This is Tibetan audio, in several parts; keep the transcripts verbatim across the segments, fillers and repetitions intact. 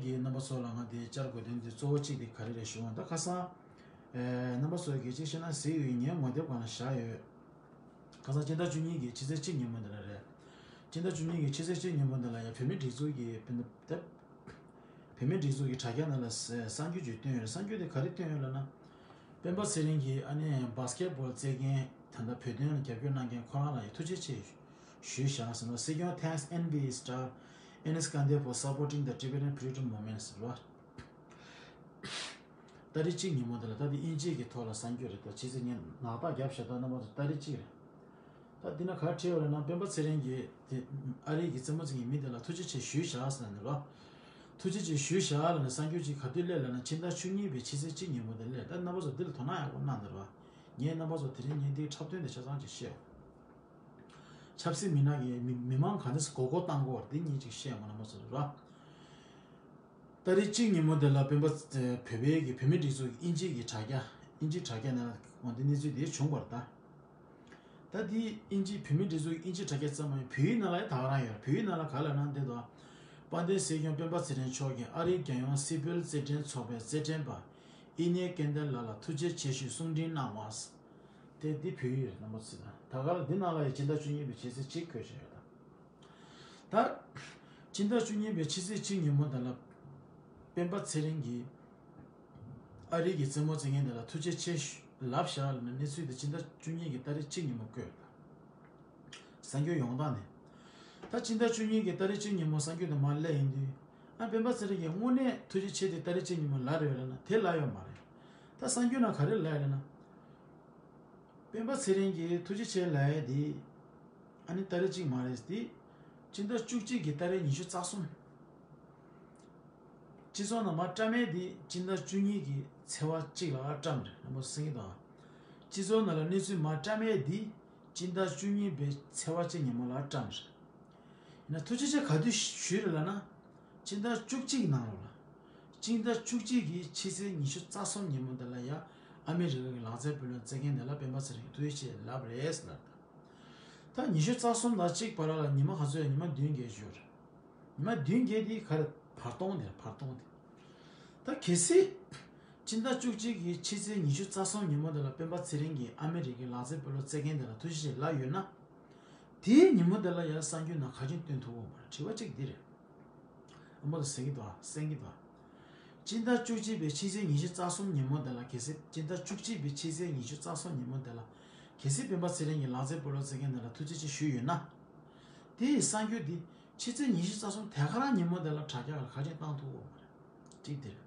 གི་རྣམ་པ་ཚོ་ལ་ང་དེ་བཅར་དགོས་དོན་དེ་གཙོ་བོ་གཅིག་དེ་ག་རེ་རེད་ཞུ་བ། ད་ཁ་སང་ཨེ་རྣམ་པ་ཚོ་གིས་གཅིག་བཤད་ན་གཟིགས་ཡོད། ངའི་ངོ་དེབ་སྒང་ལ་བཞག་ཡོད། ཁ་སང་སྤྱི་ཟླ་བཅུ་གཉིས་ཀྱི་ཕྱི་ཚེས་གཅིག་ཉིན་མོ་འདི་ལ་རེད། སྤྱི་ཟླ་བཅུ་གཉིས་ཀྱི་ཕྱི་ཚེས་གཅིག་ཉིན་མོ་འདི་ལ་ཡང་བོད་མིའི་སྒྲིག་འཛུགས་ཀྱི་དཔེར་ན་དེབ་བོད་མིའི་སྒྲིག་འཛུགས་ཀྱི་དྲ་རྒྱ་ནང་ལ་གསར་འགྱུར་ཅིག་བཏོན་ཡོད་རེད། གསར་འགྱུར་དེ་ག་རེ་བཏོན་ཡོད་ལབ་ན། སྤེན་པ་ཚེ་རིང་གིས་ཨ་ནི་བྷ་སི་ཀེ་ཊི་བྷོལ་རྩེད་མཁན་ད་ལྟ་བོད་དོན་ལ་རྒྱབ་སྐྱོར་གནང་མཁན་ཁོ་རང་ལ་ཡང་ཐུགས་རྗེ་ཆེ་ཞུས་བཞག་ཟེར་ན། སྲིད་སྐྱོང་thanks N B A star Enis Kantev for supporting the Tibetan freedom movement ཟེར་བ། ཏ་རིག་གཅིག་ཉིན་མོ་དེ་ལ་ད་དེ་དབྱིན་ཇི་གི་ཐོག་ལ་གསར་འགྱུར་རེད། ད་ཕྱི་ཚེས་ཉིན་ནག་རྟགས་བརྒྱབ་བཞག་ད་རྣམ་པ་ཚོ་ཏ་རིག་གཅིག་རེད། ད་འདི་ན་ག་རེ་བྲིས་ཡོད་ལབ་ན། སྤེན་པ་ཚེ་རིང་གིས་དེ་ཨ་རི་གི་རྩེད་མོ་རྩེ་མཁན་མི་དེ་ལ་ཐུགས་རྗེ་ཆེ་ཞུས་བཞག་ཟེར་ནས་ལོ། ཐུགས་རྗེ་ཆེ་ཞུས་བཞག་ལབ་ནས་གསར་འགྱུར་ཅིག་ག་དུས་སླེབས་ལབ་ན། ཕྱི་ཟླ་བཅུ་གཉིས་པའི་ཕྱི་ཚེས་གཅིག་ཉིན་མོ་དེ་སླེབས། ད་རྣམ་པ་ཚོ་འདི་ལ་དོ་སྣང་ཡག་པོ་གནང་འདུག་ར། ངས་རྣམ་པ་ཚོ་དེ་རིང་ངས་འདིའི་འཁྲབ་སྟོན་དེ་ཆ་ཚང་ཅིག་བཤད། ཆབ་སྲིད་མི་སྣ་གིས་མི་མི་མང་ག་འདྲས་མགོ་སྐོར་བཏང་དགོས་པ་འདི་གཉིས་ཅིག་བཤད་ཡོང་། རྣམ་པ་ཚོ་ར། ཏ་རིག་གཅིག་ཉིན་མོ་དེ་ལ་སྤེན་པ་ཚེ་བོད་པའི་གི་བོད་མི་སྒྲིག་འཛུགས་ཀྱི་དབྱིན་ཇི་གི་དྲ་རྒྱ་དབྱིན་ཇི་དྲ་རྒྱ་ནང་འོང་དེ་གནས་ཚུལ་དེ་བྱུང་བར་ད། ད་དེ་དབྱིན་ཇི་བོད་མི་སྒྲིག་འཛུགས་ཀྱི་དབྱིན་ཇི་དྲ་རྒྱ་ཙམ་མ་ཡིན། བོད་ཡིག་ནང་ལ་ཡང་ད་ག་རང་ཡོད་རེད། བོད་ཡིག་ནང་ལ་ག་ལབ་ན་འདི་དང་། དཔལ་ལྡན་སྲིད་སྐྱོང་སྤེན་པ་ཚེ་རིང་མཆོག་གིས་ཨ་རིའི་རྒྱལ་ཡོངས་སིལ་བུར་རྩེད་འགྲན་ཚོགས་པའི་རྩེད་འགྲན་པ་ཨི་ནེ་ཀེན་ཏེ་ལགས་ལ་ཐུགས་རྗེ་ཆེ་ཞུའི་གསུང་འཕྲིན་གནང་བ། དེ་འདི་བོད་ཡིག་རེད། རྣམ་པ་ཚོས་ད་ག་ལ་འདི་ནང་ལ་ཡང་སྤྱི་ཟླ་བཅུ་གཉིས་པའི་ཕྱི་ཚེས་གཅིག་འཁོད་བཞག་ཡོད་ད། ད། སྤྱི་ཟླ་བཅུ་གཉིས་པའི་ཕྱི་ཚེས་གཅིག་ཉིན་མོ་དེ་ལ། སྤེན་པ་ཚེ་རིང་གིས་ཨ་རི་གི་རྩེད་མོ་རྩེ་མཁན་དེ་ལ་ཐུགས་རྗེ་ཆེ་ཞུ་ལབ་བཞག་ལབ་ནས་གནས་ཚུལ་དེ་སྤྱི་ཟླ་བཅུ་གཉིས་ཀྱི་ཏ་རིག་གཅིག་ཉིན་མོ་བཀོད་ཡོད་ད། གསར་འགྱུར་ཡོང་སྟངས་ནི། ད་སྤྱི་ཟླ་བཅུ་གཉིས་ཀྱི་ཏ་རིག་གཅིག་ཉིན་མོ་གསར་འགྱུར་དེ་མར་སླེབས་ཡིན་དུས། ཨ་སྤེན་པ་ཚེ་རིང་གིས་དངོས་གནས་ཐུགས་རྗེ་ཆེ་དེ་ཏ་རིག་གཅིག་ཉིན་མོ་ལབ་རེད་ལབ་ན་དེ་ལབ་ཡོད་མ་རེད། ད་གསར་འགྱུར་ནང་ག་རེ་ལབ་ཡོད་ལབ་ན། སྤེན་པ་ཚེ་རིང་གིས་ཐུགས་རྗེ་ཆེ་ལབ་ཡས་དེ། ཨ་ནི་ཏ་རིག་གཅིག་མ་རེད་དེ། སྤྱི་ཟླ་བཅུ་གཅིག་གི་ཏ་རིག་ཉི་ཤུ་རྩ་གསུམ། སྤྱི་ཚོགས་ནང་མར་བཀྲམ་ཡས་དེ་སྤྱི་ཟླ་བཅུ་གཉིས་ཀྱི་ཚེས་པ་གཅིག་ལ་བཀྲམ་རེད། རྣམ་པ་གསན་གྱི་འདུག་ཨ། སྤྱི་ཚོགས་ནང་ལ་གནས་ཚུལ་མར་བཀྲམ་ཡས་དེ་སྤྱི་ཟླ་བཅུ་གཉིས་པའི་ཚེས་པ་གཅིག་ཉིན་མོ་ལ་བཀྲམ་རེད། ཡིན་ན་ཐུགས་རྗེ་ཆེ་ག་དུས་ཞུས་རེད་ལབ་ན། སྤྱི་ཟླ་བཅུ་གཅིག་ནང་ལོགས་ལ། སྤྱི་ཟླ་བཅུ་གཅིག་གི་ཕྱི་ཚེས་ཉི་ཤུ་རྩ་གསུམ་ཉིན་མོ་འདི་ལ་ཡ་ཨ་མི་རི་ཀ་གི་ལག་རྩེད་དཔོན་སློབ་རྩེད་མཁན་དེ་ལ་སྤེན་པ་ཚེ་རིང་གིས་ཐུགས་རྗེ་ཆེ་ལབ་རེད་ཟེར་ལབ། ད་ཉི་ཤུ་རྩ་གསུམ་དང་གཅིག་བར་ལ་ཉི་མ་ག་ཚོད་ཡོད། ཉི་མ་བདུན་བརྒྱད་ཅིག་ཡོད་རེད། ཉི་མ་བདུན་བརྒྱད་དེ་ག་རེ་བར་སྟོང་དེ་རེད། བར་སྟོང་དེ། ད་གལ་སྲིད་སྤྱི་ཟླ་བཅུ་གཅིག་གི་ཕྱི་ཚེས་ཉི་ཤུ་རྩ་གསུམ་ཉིན་མོ་དེ་ལ་སྤེན་པ་ཚེ་རིང་གིས་ཨ་མི་རི་ཀའི་ལག་རྩེད་དཔོན་སློབ་རྩེད་མཁན་དེ་ལ་ཐུགས་རྗེ་ཆེ་ལབ་ཡོད་ན། དེའི་ཉིན་མོ་དེ་ལ་ཡང་གསར་འགྱུར་ནང་ག་རེ་བྱས་ནས་སྟོན་ཐུབ་ཀྱི་ཡོད་མ་རེད། དྲི་བ་གཅིག་འདི་རེད། ཨ་མ་ལ་ཟེར་གྱི་འདུག་ཨ། གསན་གྱི་འདུག་ཨ། སྤྱི་ཟླ་བཅུ་གཅིག་པའི་ཕྱི་ཚེས་ཉི་ཤུ་རྩ་གསུམ་ཉིན་མོ་དེ་ལ། གལ་སྲིད་སྤྱི་ཟླ་བཅུ་གཅིག་པའི་ཕྱི་ཚེས་ཉི་ཤུ་རྩ་གསུམ་ཉིན་མོ་དེ་ལ། གལ་སྲིད་སྤེན་པ་ཚེ་རིང་གིས་ལག་རྩེད་དཔོན་སློབ་རྩེད་མཁན་དེ་ལ་ཐུགས་རྗེ་ཆེ་ཞུས་ཡོད་ན། དེ་ཡི་གསར་འགྱུར་འདི་ཕྱི་ཚེས་ཉི་ཤུ་རྩ་གསུམ་དེ་ག་རང་ཉིན་མོ་དེ་ལ་དྲ་རྒྱ་ལ་ག་རེ་བྱས་ནས་བཏང་ཐུབ་ཀྱི་ཡོད་མ་རེད། གཅིག་དེ་རེད།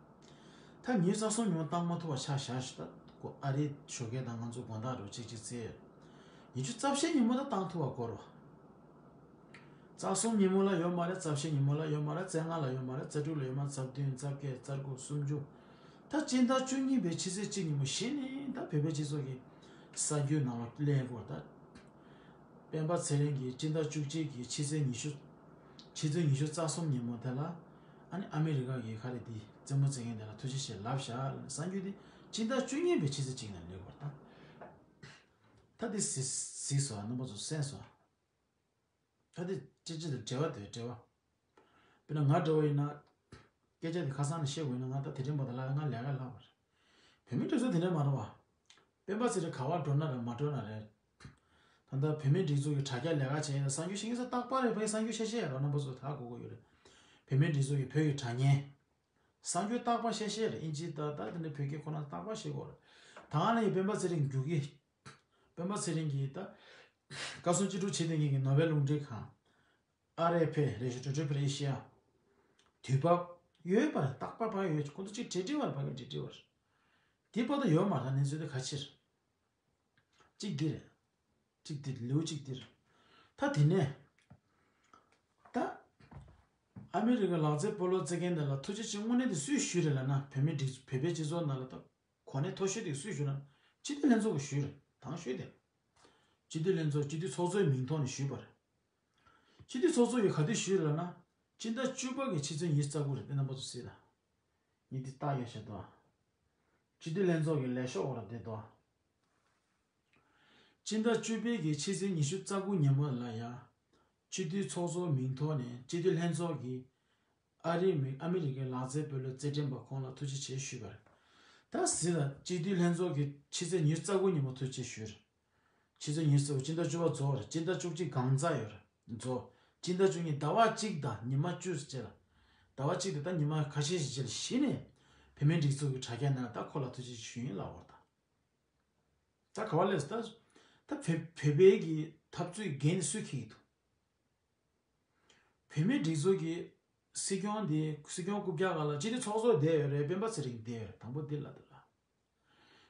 ད་ཉི་ཤུ་རྩ་གསུམ་ཉིན་མོ་བཏང་མ་ཐུབ་པ་ཆ་བཞག་ཞིག་ད་ཁོ་ཨ་རིའི་ཞོགས་ཀས་དང་ང་ཚོ་དགོང་དག་རུ་གཅིག་གཅིག་བརྩེགས་ཡོད། ཉི་ཤུ་རྩ་བཞི་ཉིན་མོ་ད་བཏང་ཐུབ་པ་དགོས་རེད་བ། རྩ་གསུམ་ཉིན་མོ་ལ་ཡོད་མ་རེད། རྩ་བཞི་ཉིན་མོ་ལ་ཡོད་མ་རེད། རྩ་ལྔ་ལ་ཡོད་མ་རེད། རྩ་དྲུག་ལ་ཡོད་མ་རེད། རྩ་བདུན། རྩ་བརྒྱད། རྩ་དགུ། སུམ་ཅུ། ད་སྤྱི་ཟླ་བཅུ་གཉིས་པའི་ཕྱི་ཚེས་གཅིག་ཉིན་མོ་གཞི་ནས་ད་བོད་པའི་སྤྱི་ཚོགས་ཀྱི་གསར་འགྱུར་ནང་ལ་གླེང་དགོས་ད། སྤེན་པ་ཚེ་རིང་གིས་སྤྱི་ཟླ་བཅུ་གཅིག་གི་ཕྱི་ཚེས་ཉི་ཤུ། ཕྱི་ཚེས་ཉི་ཤུ་རྩ་གསུམ་ཉིན་མོ་དེ་ལ། ཨ་ནི་ཨ་མི་རི་ཀ་གི་ག་རེ་དེ་རྩེད་མོ་རྩེད་མཁན་དེ་ལ་ཐུགས་རྗེ་ཆེ་ལབ་བཞག་ལབ་ནས་གསར་འགྱུར་དེ་སྤྱི་ཟླ་བཅུ་གཉིས་པའི་ཕྱི་ཚེས་གཅིག་ནས་སླེབས་པ་རེད་ད། ད་དེ་གཟིགས་གཟིགས་སོང་ཨ། རྣམ་པ་ཚོ་གསན་སོང་ཨ། ད་དེ་ཅི་ཅི་དང་འབྲེལ་བ་དེ་འབྲེལ་བ། དཔེར་ན་ང་འདྲ་བ་ཡིན་ན། སྐད་ཆ་དེ་ཁ་སང་ནས་བཤད་དགོས་ཡིན་ན་ང་ད་དེ་རིང་བར་དུ་ལ་ང་ལས་ཀ་ལྷག་པ་རེད། བོད་མི་དེ་ཚོ་དེ་འདྲ་མ་རེད་བ། སྤེན་པ་ཚེ་རིང་ག་པར་འགྲོ་ན་རེད། མ་འགྲོ་ན་རེད། ད་ལྟ་བོད་མིའི་སྒྲིག་འཛུགས་ཀྱི་དྲ་རྒྱ་ལས་ཀ་བྱས་ཡིན་ན་གསར་འགྱུར་ཤེས་མཁན་ཚོ་རྟག་པར་རེད། ཕ་གི་གསར་འགྱུར་བཤད་བཤད་ཡ་རོགས་རྣམ་པ་ཚོ་ཧ་གོ་གི་ཡོད་རེད། བོད་མིའི་སྒྲིག་འཛུགས་ཀྱི་བོད་ཀྱི་དྲ་བརྙན། གསར་འགྱུར་རྟག་པར་བཤད་བཤད་རེད། ཨིན་ཇི་ད་ད་དེ་འདྲ་བོད་སྐད་ཁོ་ན་རྟག་པར་བཤད་གི་ཡོད་རེད། ད་ང་ལ་ཡི་སྤེན་པ་ཚེ་རིང་རྒྱུག་གི། སྤེན་པ་ཚེ་རིང་གིས་ད། བཀའ་ཟུར་སྤྱི་ཁྱབ་བྱེད་བསྡད་མཁན་གྱི་ནོ་བེལ་རླུང་འཕྲིན་ཁང་། ཨར་ཨེཕ་ཨེ་རེད་ཤག Reporters for Asia། དུས་བབ། ཡོད་པ་རེད། རྟག་པར་ཕར་ཡོད། ཁོ་ཚོ་གཅིག་བྲིས་བྲིས་པ་རེད། ཕ་གི་བྲིས་བྲིས་པ་རེད། དེ་བར་དུ་ཡོད་མ་རེད། གནས་ཚུལ་དེ་ག་ཕྱིར། གཅིག་འདི་རེད། གཅིག་འདི་ལེའུ་གཅིག་འདི་རེད། ད་དེ་ནས། ད། ཨ་མི་རི་ཀའི་ལག་རྩེད་སྤོ་ལོ་རྩེད་མཁན་དེ་ལ་ཐུགས་རྗེ་ཆེ་དངོས་གནས་དེ་སུས་ཞུས་རེད་ལབ་ན། བོད་མི་སྒྲིག་བོད་པའི་སྤྱི་ཚོགས་ནང་ལ་ད་གོ་གནས་མཐོ་ཤོས་དེ་སུས་ཞུས་ན། སྤྱི་འཐུས་ལྷན་ཚོགས་ཀྱིས་ཞུས་རེད། དང་ཞུས་ཏེ། སྤྱི་འཐུས་ལྷན་ཚོགས་སྤྱི་འཐུས་ཚོགས་གཙོའི་མིང་ཐོག་ནས་ཞུས་པ་རེད། སྤྱི་འཐུས་ཚོགས་གཙོ་ཡིས་ག་དུས་ཞུས་རེད་ལབ་ན། སྤྱི་ཟླ་བཅུ་པ་གི་ཕྱི་ཚེས་ཉི་ཤུ་རྩ་དགུ་རེད། དེ་རྣམ་པ་ཚོ་གཟིགས་དང་། ངས་འདི་ལྟ་ཡ་བྱེད་དོ། སྤྱི་འཐུས་ལྷན་ཚོགས་ཀྱི་ལས་ཤོག་འོག་ལ་བསྡད་དོ། སྤྱི་ཟླ་བཅུ་པའི་གི་ཕྱི་ཚེས་ཉི་ཤུ་རྩ་དགུ་ཉིན་མོ་ལ་ཡ། སྤྱི་འཐུས་ཚོགས་གཙོའི་མིང་ཐོག་ནས་སྤྱི་འཐུས་ལྷན་ཚོགས་ཀྱི་ ཨ་རིའི་མི་ཨ་མི་རི་ཀའི་ལག་རྩལ་དཔོན་སློབ་རྩེད་འགྲན་པ་ཁོང་ལ་ཐུགས་རྗེ་ཆེ་ཞུས་པ་རེད། ད་གཟིགས་དང་། སྤྱི་འཐུས་ལྷན་ཚོགས་ཀྱིས་ཕྱི་ཚེས་ཉི་ཤུ་རྩ་དགུ་ཉིན་མོ་ཐུགས་རྗེ་ཞུས་རེད། ཕྱི་ཚེས་ཉི་ཤུ་རྩ་དགུ་སྤྱི་ཟླ་བཅུ་པ་རྫོགས་རེད། སྤྱི་ཟླ་བཅུ་གཅིག་གང་ཟག་ཡོད་རེད། རྫོགས། སྤྱི་ཟླ་བཅུ་གཉིས་ཟླ་བ་གཅིག་དང་ཉི་མ་བཅུ་ཙམ་ཅིག་ལ། ཟླ་བ་གཅིག་དང་ད་ཉི་མ་ཁ་ཤས་ཤིག་ཅིག་ལ་གཞི་ནས་བུད་མེད་སྒྲིག་འཛུགས་ཀྱི་དྲ་རྒྱ་ནང་ད་ཁོ་ལ་ཐུགས་རྗེ་ཆེ་ཞུ་ཡིན་ལབ་པ་རེད་ད། ད་ག་བ་ལས་ད། ད་བོད་བོད་པའི་གི་འཐབ་རྩོད་འགན་སུས་འཁྱེར་གྱི་འདུག་བུད་མེད་སྒྲིག་འཛུགས་ཀྱི་སྲིད་སྐྱོང་དེ་སྲིད་སྐྱོང་རྐུབ་བཀྱག་སྒང་ལ་སྤྱི་འཐུས་ཚོགས་གཙོ་བསྡད་ཡོད་རེད། སྤེན་པ་ཚེ་རིང་བསྡད་ཡོད་རེད། དང་པོ་འདི་ལ་འདི་ལ།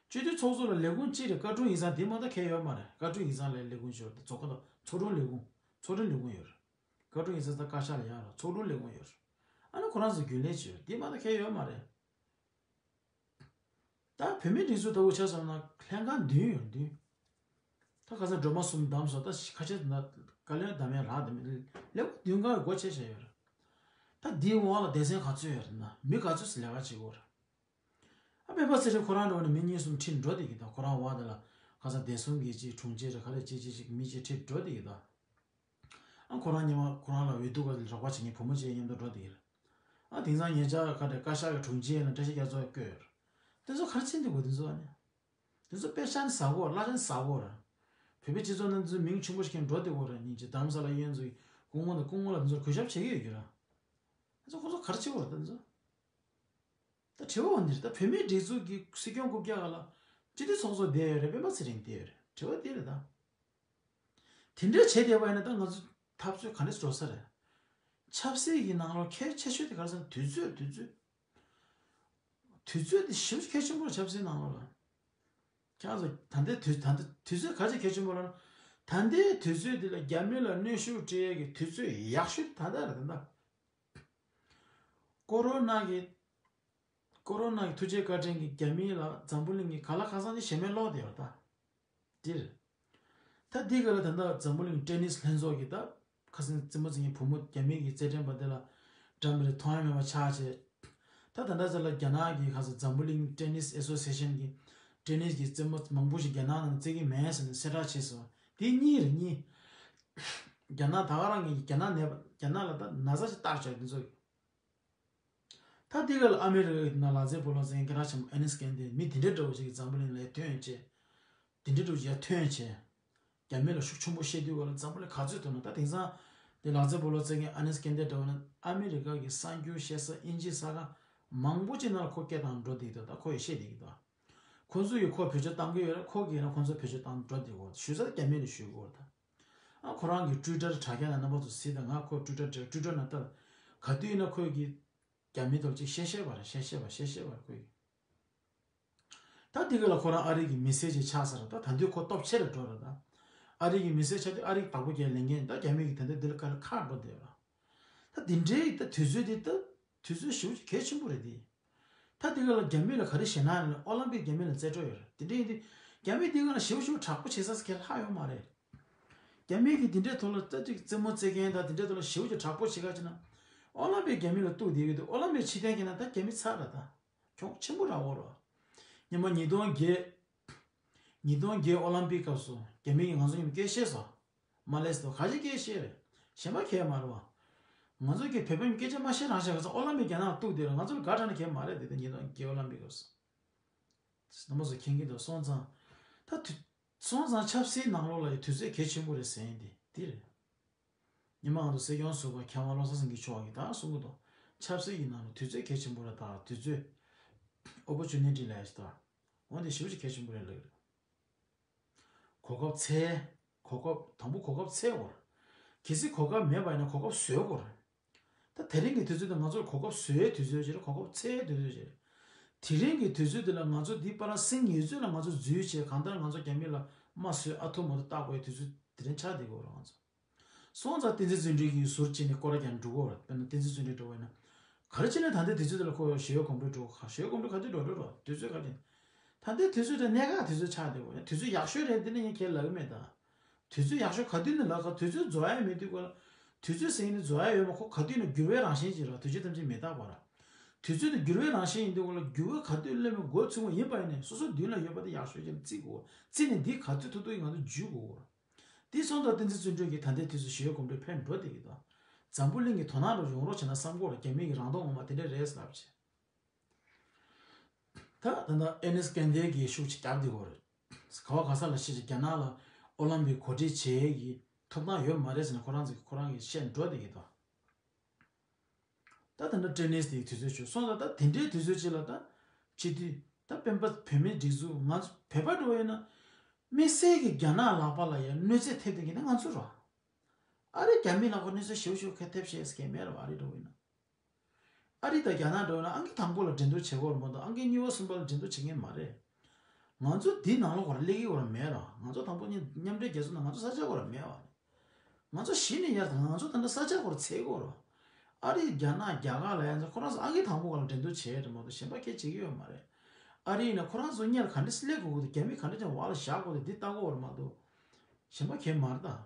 སྤྱི་འཐུས་ཚོགས་གཙོ་ལ་ལས་ཁུངས་གཅིག་རེད། བཀའ་དྲུང་ཡིག་ཚང་དེ་མ་གཏོགས་ཁྱད་ཡོད་མ་རེད། བཀའ་དྲུང་ཡིག་ཚང་ལ་ལས་ཁུངས་ཤོར་དེ་ཚོགས་ཁང་དང་ཚོགས་དྲུང་ལས་ཁུངས་ཚོགས་དྲུང་ལས་ཁུངས་ཡོད་རེད། བཀའ་དྲུང་ཡིག་ཚང་ད་བཀའ་ཤག་ལ་ཡང་རེད། ཚོགས་དྲུང་ལས་ཁུངས་ཡོད་རེད། ཨ་ནི་ཁོ་རང་ཚོ་རྒྱུན་ལས་བྱེད་ཡོད་དེ་མ་གཏོགས་ཁྱད་ཡོད་མ་རེད། ད་བུད་མེད་སྒྲིག་འཛུགས་ལྟ་བུ་ཆ་བཞག་ན་ལྷན་ཁང་བདུན་ཡོད་བདུན། ད་ཁ་སང་སྒྲོལ་མ་གསུམ་བདམས་སོང་། ད་ཁ་ཤས་ན་བཀའ་བློན་བདམས་ཡ་རག་དེ་མིན་ལེའུ་བདུན་སྒང་སྒོ་ཕྱེ་བྱས་ཡོད་རེད། ད་འདིའི་འོག་ལ་སྡེ་ཚན་ག་ཚོད་ཡོད་རེད་ན་མི་ག་ཚོད་ལས་ཀ་བྱེད་དགོས་རེད། ཨ་སྤེན་པ་ཚེ་རིང་ཁོ་རང་འགྲོ་ནས་མི་གཉིས་གསུམ་ཁྲིད་འགྲོ་བསྡད་ཀྱི་འདུག་ཁོ་རང་འོག་དེ་ལ་ཁ་སང་བདེ་སྲུང་གི་ཅིག་དྲུང་ཆེ་རེད། ག་རེ་ཅིག་ཅིག་ཅིག་མི་ཅིག་ཁྲིད་འགྲོ་བསྡད་ཀྱི་འདུག་ཨ་ཁོ་རང་ཉི་མ་ཁོ་རང་ལ་འོས་བསྡུ་སྐབས་རོགས་པ་བྱེད་མཁན་བུ་མོ་ཅིག་མཉམ་དུ་འགྲོ་བསྡད་ཀྱི་རེད། ཨ་དེང་སང་ཉེ་ཆར་ཁ་བྲལ་བཀའ་ཤག་གི་དྲུང་ཆེ་ཡིན་ན་བཀྲ་ཤིས་རྒྱ་མཚོ་བསྐོས་ཡོད་རེད། དེ་ཚོ་ག་རེ་བྱེད་འདུག་གོ་དེ་ཚོ་ཨ་ནི། དེ་ཚོ་དཔེ་ཆ་ནི་ཟ་གོ་གླ་ཆ་ནི་ཟ་གོ་ར། བོད་པའི་སྤྱི་ཚོགས་ནང་དེ་ཚོ་མིང་ཆེན་པོ་ཞིག་གིན་འགྲོ་བསྡད་གོ་ར། སྙིང་རྗེ་རྡ་རམ་ས་ལ་གཡས་གཡོན་ཚོ་གི་སྐུ་ངོ་དང་སྐུ་ངོ་ལ་དེ་ཚོར་གུས་ཞབས་བྱེད་ཀྱི་ཡོད་རྒྱུ་ར། དེ་ཚོ་ཁོ་ཚོ་ག་རེ་བྱེད་གོ་ར་ད་དེ་ཚོ། ད་དྲི་བ་འོ་འདིར་ད་བུད་མེད་སྒྲིག་འཛུགས་ཀྱི་སྲིད་སྐྱོང་རྐུབ་བཀྱག་སྒང་ལ་སྤྱི་འཐུས་ཚོགས་གཙོ་བསྡད་ཡོད་རེད། སྤེན་པ་ཚེ་རིང་བསྡད་ཡོད་རེད། དྲི་བ་འདི་རེད་ད། དེ་འདྲ་བྱས་བསྡད་པ་ཡིན་ན་ད་ང་ཚོ་འཐབ་རྩོད་ག་འདྲ་འགྲོ་ས་རེད། ཆབ་སྲིད་ཀྱི་ནང་ལོགས་གལ་ཆེ་ཤོས་དེ་ག་རེ་ཟེར་ན་དུས་ཚོད་དུས་ཚོད། དུས་ཚོད་དེ་ཞེ་པོ་གལ་ཆེན་པོ་རེད་ཆབ་སྲིད་ནང་ལོགས་ལ། ཁྱེད་ཚོ་ད་ལྟའི་དུས་ད་ལྟ་དུས་ཚོད་ག་ཚོད་གལ་ཆེན་པོ་ལབ་ན། ད་ལྟའི་དུས་ཚོད་འདི་ལ་རྒྱ་མི་ལ་གནོན་ཤུགས་སྤྲད་ཡས་ཀྱི་དུས་ཚོད་ཡག་ཤོས་དེ་ད་ལྟ་རེད་ད་ལྟ། ཀོ་རོ་ན་གི་ཀོ་རོ་ན་གི་ཐུགས་རྗེ་བཀའ་དྲིན་གྱིས་རྒྱ་མི་ལ་འཛམ་བུ་གླིང་གི་ག་ལ་གང་ས་ནས་ཞེ་མེར་ལོག་བསྡད་ཡོད་ད། འདིར། ད་འདི་ག་ལ་ད་ལྟ་འཛམ་བུ་གླིང་ཏེ་ནིས་ལྷན་ཚོགས་ཀྱི་ད་ཁ་སང་རྩེད་མོ་རྩེ་མཁན་བུ་མོ་རྒྱ་མི་གི་རྩེད་འགྲན་པ་དེ་ལ་འགྲན་པ་རེད་མཐོང་ཡ་མེད་པ་ཆགས་བྱས། ད་ད་ལྟ་ཚེ་ལ་རྒྱ་ནག་གི་ཁ་སང་འཛམ་བུ་གླིང་ཏེ་ནིས་ཨེ་སོ་སི་ཨེ་ཤན་གྱི་ཏེ་ནིས་ཀྱི་རྩེད་མོ་མང་པོ་ཞིག་རྒྱ་ནག་ནང་རྩེད་ཀྱི་མེད་ཟེར་ནས་གསལ་བསྒྲགས་བྱས་སོང་། དེ་གཉིས་རེད་གཉིས། རྒྱ་ནག་ད་ག་རང་གི་རྒྱ་ནག་ནས་རྒྱ་ནག་ལ་ད་ན་ཚ་ཞིག་བཏགས་བྱས་འདི་ཚོ། ད་འདི་ག་ལ་ཨ་མེ་རི་ཀའི་ནང་ལག་རྩེད་སྤོ་ལོ་རྩེད་མཁན་སྐད་གྲགས་ཆེན་པོ་ཨ་ནིས་ཀན་ཏེ་མི་དེ་འདྲ་འདྲ་བོ་ཞིག་གིས་འཛམ་བུ་གླིང་ལ་ཐོན་བྱས། དེ་འདྲ་འདྲ་བོ་ཞིག་ཡར་ཐོན་བྱས། རྒྱ་མི་ལ་ཤུགས་ཆེན་པོ་བཤད་དུས་ག་ལ་འཛམ་བུ་གླིང་ག་ཚོད་འདུག་ན་ད་དེང་སང་དེ་ལག་རྩེད་སྤོ་ལོ་རྩེད་མཁན་ཨ་ནིས་ཀན་ཏེ་འདྲ་བོ་ན་ཨ་མེ་རི་ཀ་གི་གསར་འགྱུར་བཤད་ས་དབྱིན་ཇི་གསར་ཁང་མང་པོ་ཅིག་ནང་ལ་ཁོ་སྐད་བཏང་འགྲོ་བསྡད་ཀྱི་འདུག་ད་ཁོ་ཡི་བཤད་བསྡད་ཀྱི་འདུག་ཁོ་ཚོ་ཡིས་ཁོ་བེད་སྤྱོད་བཏང་གི་ཡོད་རེད། ཁོ་གིས་ཡིན་ན་ཁོ་ཚོ་བེད་སྤྱོད་བཏང་འགྲོ་བསྡད་ཀྱི་ཡོད་རེད། ཞུ་ས་རྒྱ་མི་ལ་ཞུ་གི་ཡོད་རེད་ད། ཨ་ཁོ་རང་གི་ཊུའི་ཊར་དྲ་རྒྱ་ནང་རྣམ་པ་ཚོ་གཟིགས་དང་། ང་ཁོ་ཊུའི་ཊར་ཊུའི་ཊར་ནང་ལྟ། ག་དུས་ཡིན་ན་ཁོས་ཀྱི་རྒྱ་མི་ཐོག་ཅིག་བཤད་ཤེས་པ་རེད། བཤད་ཤེས་པ་བཤད་ཤེས་པ་རེད་ཁོས་ཀྱི། ད་འདི་ག་ལ་ཁོ་རང་ཨ་རི་གི་མི་སེར་ཅིག་ཆགས་ས་རེད། ད་ད་དུས་ཁོ་སྟོབས་ཆེ་རུ་འགྲོ་རེད་ད། ཨ་རི་གི་མི་སེར་ཆགས་དུས་ཨ་རི་གི་བདག་པོ་རྒྱག་ལས་འགན་ད་རྒྱ་མི་གི་ད་ལྟ་འདི་ལ་ག་ལ་ཁག་འགྲོ་བསྡད་ཡོད་རེད། ད་འདི་འདྲའི་ད་དུས་ཚོད་འདི་ད་དུས་ཚོད་ཞེ་པོ་ཅིག་གལ་ཆེན་པོ་རེད་དེ། ད་དེ་ག་ལ་རྒྱ་མི་ལ་ག་རེ་ཞེད་སྣང་ཡོད་ན་ཨོ་ལམ་པིག་རྒྱ་མི་ལ་རྩེད་འགྲོ་ཡོད་རེད། དེ་འདྲ་ཡིན་དུས་རྒྱ་མི་དེ་ག་ལ་ཞེ་པོ་ཞེ་པོ་དྲག་པོ་བྱེད་ས་སྐད་ལྷག་ཡོད་མ་རེད། རྒྱ་མི་གིས་དེ་འདྲའི་ཐོག་ལ་ད་ཅིག་རྩེད་མོ་རྩེད་མཁན་དང་དེ་འདྲའི་ཐོག་ལ་ཞེ་པོ་ཅིག་དྲག་པོ་བྱེད་ག་ཅིག་ན། ཨོ་ལམ་པིག་རྒྱ་མི་ལ་གཏུག་བསྡད་ཡོད་དུས་ཨོ་ལམ་པིག་ཕྱིར་འཐེན་བྱས་ན་ད་རྒྱ་མི་ཚར་རེད་ད། གྱོང་ཆེན་པོ་རག་གོ་རེད། ཉི་མ་ཉིས་སྟོང་བརྒྱད། ཉིས་སྟོང་བརྒྱད་ཨོ་ལམ་པིག་སྐབས་སུ་རྒྱ་མི་གིས་ང་ཚོ་མཉམ་སྐད་བཤད་སོང་། མ་ལས་སོ་ག་ཅི་སྐད་བཤད་རེད། གཞན་པ་གས་མ་རེད་བ། ང་ཚོ་གི་བོད་པའི་སྐད་ཆ་མ་བཤད་རང་བཤད་ག་ཚོད་ཨོ་ལམ་པིག་རྒྱ་ནག་གཏུག་དེ་རེད། ང་ཚོ་ལ་དགའ་དྲགས་ནས་གས་མ་རེད་དེ། དེ་ཉིས་སྟོང་བརྒྱད་ཨོ་ལམ་པིག་སྐབས་སུ། རྣམ་པ་ཚོ་མཁྱེན་གྱི་འདུག་སོང་ཙང་། ད་དུས། སོང་ཙང་ཆབ་སྲིད་ནང་ལོགས་ལ་ཡི་དུས་ཚོད་གལ་ཆེན་པོ་རེད་ཟེར་ཡིན་དེ་དེ་རེད། ཉི་མ་ང་ཚོ་སྲིད་སྐྱོང་ཟུར་པ་མཁས་དབང་བློ་བཟང་སེང་གེ་མཆོག་གིས་ད་གསུང་གི་འདུག་ཆབ་སྲིད་ཀྱི་ནང་ལ་དུས་ཚོད་གལ་ཆེན་པོ་རེད། ད་དུས་ཚོད། ཨོ་པོར་ཅུ་ནི་ཊི་ལབ་ཡ་ཞིག་ད། འོ་འདི་ཞེ་པོ་ཅིག་གལ་ཆེན་པོ་རེད་ལབ་ཀྱི་རེད། གོ་སྐབས་འཚོལ། གོ་སྐབས་དང་པོ་གོ་སྐབས་འཚོལ་དགོས་རེད། གལ་སྲིད་གོ་སྐབས་མེད་པ་ཡིན་ན་གོ་སྐབས་བཟོ་དགོས་རེད། ད་དེ་རིང་གི་དུས་ཚོད་དེ་ང་ཚོར་གོ་སྐབས་བཟོ་ཡའི་དུས་ཚོད་ཅིག་རེད། གོ་སྐབས་འཚོལ་ཡའི་དུས་ཚོད་ཅིག་རེད། དེ་རིང་གི་དུས་ཚོད་འདི་ལ་ང་ཚོ་འདི་པ་ར་སེང་ཉིན་ཚོད་ལ་ང་ཚོ་འཛུལ་བྱས་གང་ལྟར་ང་ཚོ་རྒྱ་མི་ལ་རྨ་བཟོས་ཨ་ཐུར་མ་ཐུར་བཏགས་དགོས་ཡའི་དུས་ཚོད་དེ་རིང་ཆགས་བསྡད་ཀྱི་ཡོད་རེད་ང་ཚོ། སོང་ཙང་བསྟན་འཛིན་བརྩོན་འགྲུས་ཀྱིས་ཟུར་གཅིག་ནས་སྐོར་ར་རྒྱག་འགྲོ་གི་ཡོད་རེད། དཔེར་ན་བསྟན་འཛིན་བརྩོན་འགྲུས་འདྲ་བོ་ཡིན་ན། ག་རེ་བྱས་ནས་ད་ལྟའི་དུས་ཚོད་འདི་ལ་ཁོ་ཞི་གཡོག་གོམ་བགྲོད་འགྲོ་ག་ཞི་གཡོག་གོམ་བགྲོད་ག་དུས་འགྲོ་འགྲོ་འགྲོ་དུས་ཚོད་ག་དུས། ད་ལྟའི་དུས་ཚོད་དེ་གནད་འགག་དུས་ཚོད་ཆགས་བསྡད་ཡོད། དུས་ཚོད་ཡག་ཤོས་རེད་འདི་ནི་ངས་ཁས་ལེན་གྱི་མེད་ད། དུས་ཚོད་ཡག་ཤོས་ག་དུས་ནས་ལབ་ཚར། དུས་ཚོད་རྫོགས་ཡ་མེད་དུས་ག་ལ། དུས་ཚོད་ཟེར་ནི་རྫོགས་ཡ་ཡོད་མ། ཁོ་ག་དུས་ནས་འགྱུར་བའི་རང་བཞིན་ཅིག་རེད། དུས་ཚོད་ཐམས་ཅད་མི་རྟག་པ་རེད། དུས་ཚོད་དེ་འགྱུར་བའི་རང་བཞིན་ཡིན་དུས་ག་ལ་འགྱུར་བ་ག་དུས་སླེབས་མིན་མགོ་ཚོས་པ་ཡིན་པ་ཡིན་ནའི་སོ་སོ་མདུན་ལ་ཡོད་པ་དེ་ཡག་ཤོས་ཅིག་ལ་བརྩི་དགོས། བརྩིས་ནས་འདི་ག་དུས་ཐུབ་ཐུབ་ཀྱིས་ང་ཚོ་འཇུས་དགོས། དེ་སོང་ཙང་བསྟན་འཛིན་བརྩོན་འགྲུས་ཀྱིས་ད་ལྟའི་དུས་སུ་ཞི་གཡོག་གོམ་བགྲོད་ཕེབས་འགྲོ་བསྡད་ཀྱི་འདུག་འཛམ་བུ་གླིང་གི་དོ་སྣང་རུ་ཡོང་རོགས་བྱས་ན་བསམ་གོ་ར། རྒྱ་མི་གི་རང་མདོག་ངོ་མ་དེ་འདྲས་རེད་ལབ་བྱས། ད་ད་ལྟ་ཨེ་ནེས་སྐལ་ལྡན་གྱིས་ཤུགས་ཆེ་རྒྱབ་བསྡད་ཡོད་རེད། ག་བ་ག་ས་ལ་ཤེས་ཀྱི་རྒྱ་ནག་ལ་ཨོ་ལམ་པིག་གོ་སྒྲིག་བྱེད་ཀྱི་ཐོབ་ཐང་ཡོད་མ་རེད་ཟེར་ནས་ཁོ་རང་ཚོས་ཁོ་རང་གི་བཤད་འགྲོ་བསྡད་ཀྱི་འདུག་ད་ད་ལྟ་ཊེ་ནིས་དེའི་དུས་ཚོད་བྱུང་སོང་ཙང་། ད་དེ་འདྲའི་དུས་ཚོད་ཅིག་ལ་ད་སྤྱི་འཐུས་ད་སྤེན་པ་བོད་མིའི་སྒྲིག་འཛུགས་ང་ཚོ་བོད་པ་འགྲོ་ཡིན་ན་དམིགས་བསལ་གྱི་རྒྱ་ནག་ལག་པ་ལ་ཡང་གནོད་འཚེ་ཐེབས་བསྡད་མཁན་ནི་ང་ཚོ་རེད། ཨ་རི་རྒྱ་མི་ལག་པ་གནོད་འཚེ་ཞེ་པོ་ཞེ་པོ་ག་ཐེབས་ཤེས་ཀྱི་མེད་རེད་བ། ཨ་རི་འགྲོ་ཡིན་ན། ཨ་རི་དང་རྒྱ་ནག་འགྲོ་ཡིན་ན་ཨང་ཀི་དང་པོ་ལ་འགྲན་བསྡུར་བྱེད་དགོས་རེད་མ་གཏོགས་ཨང་ཀི་གཉིས་པ་གསུམ་པ་ལ་འགྲན་བསྡུར་བྱེད་མཁན་མ་རེད། ང་ཚོ་འདི་ནང་ལོགས་ཁོ་རང་སླེབས་ཀྱི་ཡོད་ར་མེད་ར། ང་ཚོ་དང་པོ་ཉིད་མཉམ་འབྲེལ་རྒྱལ་ཚོགས་ནང་ང་ཚོ་ས་ཆ་ཁོ་ར་མེད་བ། ང་ཚོ་གཞི་ནས་ཡར་དང་ང་ཚོ་ད་ལྟ་ས་ཆ་ཁོ་ར་འཚོལ་གྱི་ཡོད་ར། ཨ་རི་རྒྱ་ནག་རྒྱ་གར་ལ་ཡང་ཁོ་རང་ཚོ་ཨང་ཀི་དང་པོ་ག་ལ་འགྲན་བསྡུར་བྱས་རེད་མ་གཏོགས་གཞན་པ་གས་བྱེད་ཀྱི་ཡོད་མ་རེད། ཨ་རི་ཡིན་ན་ཁོ་རང་ཚོ་སྔོན་ལ་ག་འདྲས་སླེབས་དགོས་ཀྱི་འདུག་རྒྱ་མི་ག་འདྲས་ཀྱང་བར་ལ་བཞག་དགོས་འདུག་འདི་ལྟ་གི་ཡོད་ར་མ་གཏོགས་གཞན་པ་གས་མ་རེད་ད།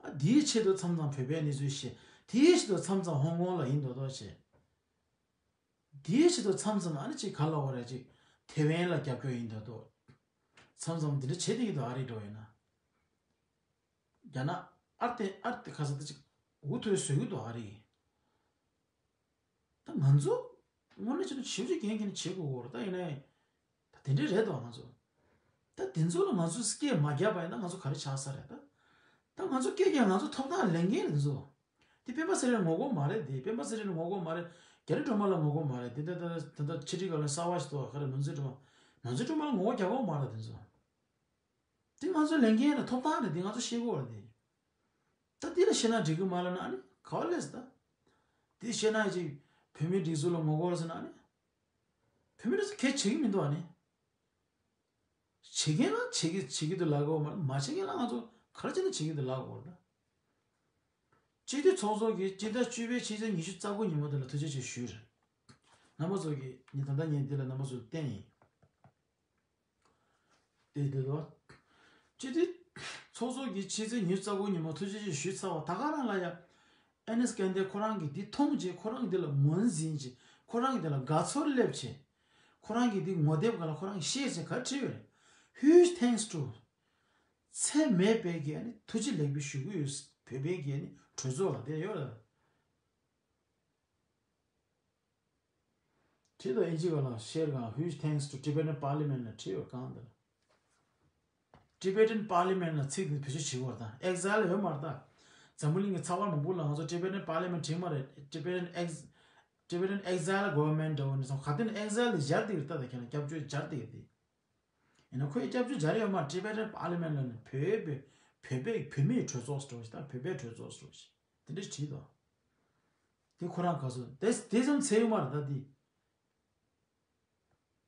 ཨ་དེའི་ཆེད་དུ་མཚམས་མཚམས་བོད་པའི་གནས་ཚུལ་བཤད། དེའི་ཆེད་དུ་མཚམས་མཚམས་ཧོང་ཀོང་ལ་ཡིན་མདོག་མདོག་བྱས། དེའི་ཆེད་དུ་མཚམས་མཚམས་ཨ་ནི་ཅིག་ག་ལ་བ་རེད་ཅིག་ཐེ་ཝན་ལ་རྒྱབ་སྐྱོར་ཡིན་མདོག་མདོག་མཚམས་མཚམས་འདི་འདྲ་བྱེད་བསྡད་ཀྱི་འདུག་ཨ་རི་འགྲོ་ཡིན་ན། རྒྱ་ནག་ཨར་ཏེ་ཨར་ཏེ་ཁ་ས་ཏེ་ཅིག་འུ་ཐུག་བཟོས་ཀྱི་འདུག་ཨ་རི། ད་ང་ཚོ་དངོས་གནས་བྱས་ན་ཞེ་པོ་ཅིག་འགན་འཁྱེར་ནས་བྱེད་དགོས་ཀྱི་ཡོད་རེད། ད་ཡིན་ནའི་ད་དེ་འདྲས་རེད་དོ་ང་ཚོ། ད་དེ་ཚོ་ལ་ང་ཚོས་སྐད་མ་རྒྱབ་པ་ཡིན་ན་ང་ཚོ་ག་རེ་ཆགས་ས་རེད་ད། ད་ང་ཚོ་སྐད་རྒྱབ་ང་ཚོ་ཐོབ་ཐང་ལེན་མཁན་རེད་དེ་ཚོ། དེ་སྤེན་པ་ཚེ་རིང་ངོ་རྒོལ་མ་རེད། དེ་སྤེན་པ་ཚེ་རིང་ངོ་རྒོལ་མ་རེད། རྒྱ་རི་སྒྲོལ་མ་ལ་ངོ་རྒོལ་མ་རེད། དེ་ད་ད་ད་ད་ཕྱི་དྲིལ་བཀའ་བློན་གསར་པ་ཞིག་འདུག་ག་རེ་མང་རྩེ་སྒྲོལ་མ། མང་རྩེ་སྒྲོལ་མ་ལ་ངོ་རྒོལ་རྒྱག་གི་ཡོད་མ་རེད་དེ་ཚོ། དེ་ང་ཚོ་ལས་འགན་རེད། ཐོབ་ཐང་རེད། དེ་ང་ཚོ་ཤེས་དགོས་རེད་དེ། ད་དེ་ལ་བཤད་ན་འགྲིག་གི་མ་རེད་ན་ཨ་ནི་ག་བ་ལས་ད། དེ་བཤད་ན་ཅིག་བོད་མིའི་སྒྲིག་འཛུགས་ལ་ངོ་རྒོལ་ཟེར་ན་ཨ་ནི། བོད་མི་རེ་ཚོ་གལ་ཆེ་གི་མི་འདུག་ཨ་ནི། བྱེད་མཁན་ལ་བྱེད་ཀྱི་བྱེད་ཀྱི་འདུག་ལབ་དགོས་མ་རེད། མ་བྱེད་མཁན་ལ་ང་ཚོ་ག་རེ་བྱས་ན་བྱེད་ཀྱི་འདུག་ལབ་དགོས་རེད་ད། སྤྱི་འཐུས་ཚོགས་གཙོ་གིས་སྤྱི་ཟླ་བཅུ་པའི་ཕྱི་ཚེས་ཉི་ཤུ་རྩ་དགུ་ཉིན་མོ་དེ་ལ་ཐུགས་རྗེ་ཆེ་ཞུས་རེད། རྣམ་པ་ཚོ་གིས་ངས་ད་ལྟ་ངས་འདི་ལ་རྣམ་པ་ཚོར་བསྟན་ཡིན། དེ་དེ་ལ། སྤྱི་འཐུས་ཚོགས་གཙོ་གིས་ཕྱི་ཚེས་ཉི་ཤུ་རྩ་དགུ་ཉིན་མོ་ཐུགས་རྗེ་ཆེ་ཞུས་ཚར་བ་ད་ག་རང་ལ་ཡ། ཨེ་ནེས་སྐལ་ལྡན་ཁོ་རང་གིས་འདི་མཐོང་རྗེས་ཁོ་རང་གིས་འདི་ལ་ངོས་འཛིན་བྱས། ཁོ་རང་གིས་འདི་ལ་དགའ་ཚོར་སླེབས་བྱས། ཁོ་རང་གིས་འདི་ངོ་དེབ་སྒང་ལ་ཁོ་རང་གིས་ཤེར་བྱས་ག་བྲིས་ཡོད་རེད། Huge thanks to། ཚད་མེད་པའི་གི་ཨ་ནི་ཐུགས་རྗེ་ལེགས་འབུལ་ཞུ་གི་ཡོད། བོད་པའི་གི་ཨ་ནི་གྲོས་ཚོགས་ལ་དེ་ཡོད་རེད། བྲིས་དང་། ཨིན་ཇི་སྒང་ལ་ཤེར་གང་། Huge thanks to Tibetan Parliament ལ་བྲིས་ཡོད་གང་དེ་ལ། Tibetan Parliament ལ་ཚིག་འདི་བེད་སྤྱོད་བྱེད་དགོས་རེད་ད། Exile ཡོད་མ་རེད་ད། འཛམ་བུ་གླིང་གི་ཚགས་པར་མང་པོ་ལ་ང་ཚོ་Tibetan Parliament བྲིས་མ་རེད། Tibetan Ex Tibetan Exile Government འདྲ་བོ་ནས་སོང་། ག་དུས་ནས་Exile འདི་སྦྱར་བསྡད་ཀྱི་རེད་ད། ད་ཁྱེད་རང་སྐྱབས་བཅོལ་སྦྱར་བསྡད་ཀྱི་རེད། ཡིན་ན་ཁོས་སྐྱབས་བཅོལ་སྦྱར་ཡོད་མ་རེད། Tibetan Parliament ལ་ནི་བོད་པའི་བོད་པའི་བོད་མིའི་གྲོས་ཚོགས་འདྲ་བོ་ཞིག་ད། བོད་པའི་གྲོས་ཚོགས་འདྲ་བོ་ཞིག་དེ་འདྲ་བྲིས་དང་། དེ་ཁོ་རང་ག་ཚོད་དེ་དེ་ཙམ་ཚད་ཡོད་མ་རེད་ད་དེ།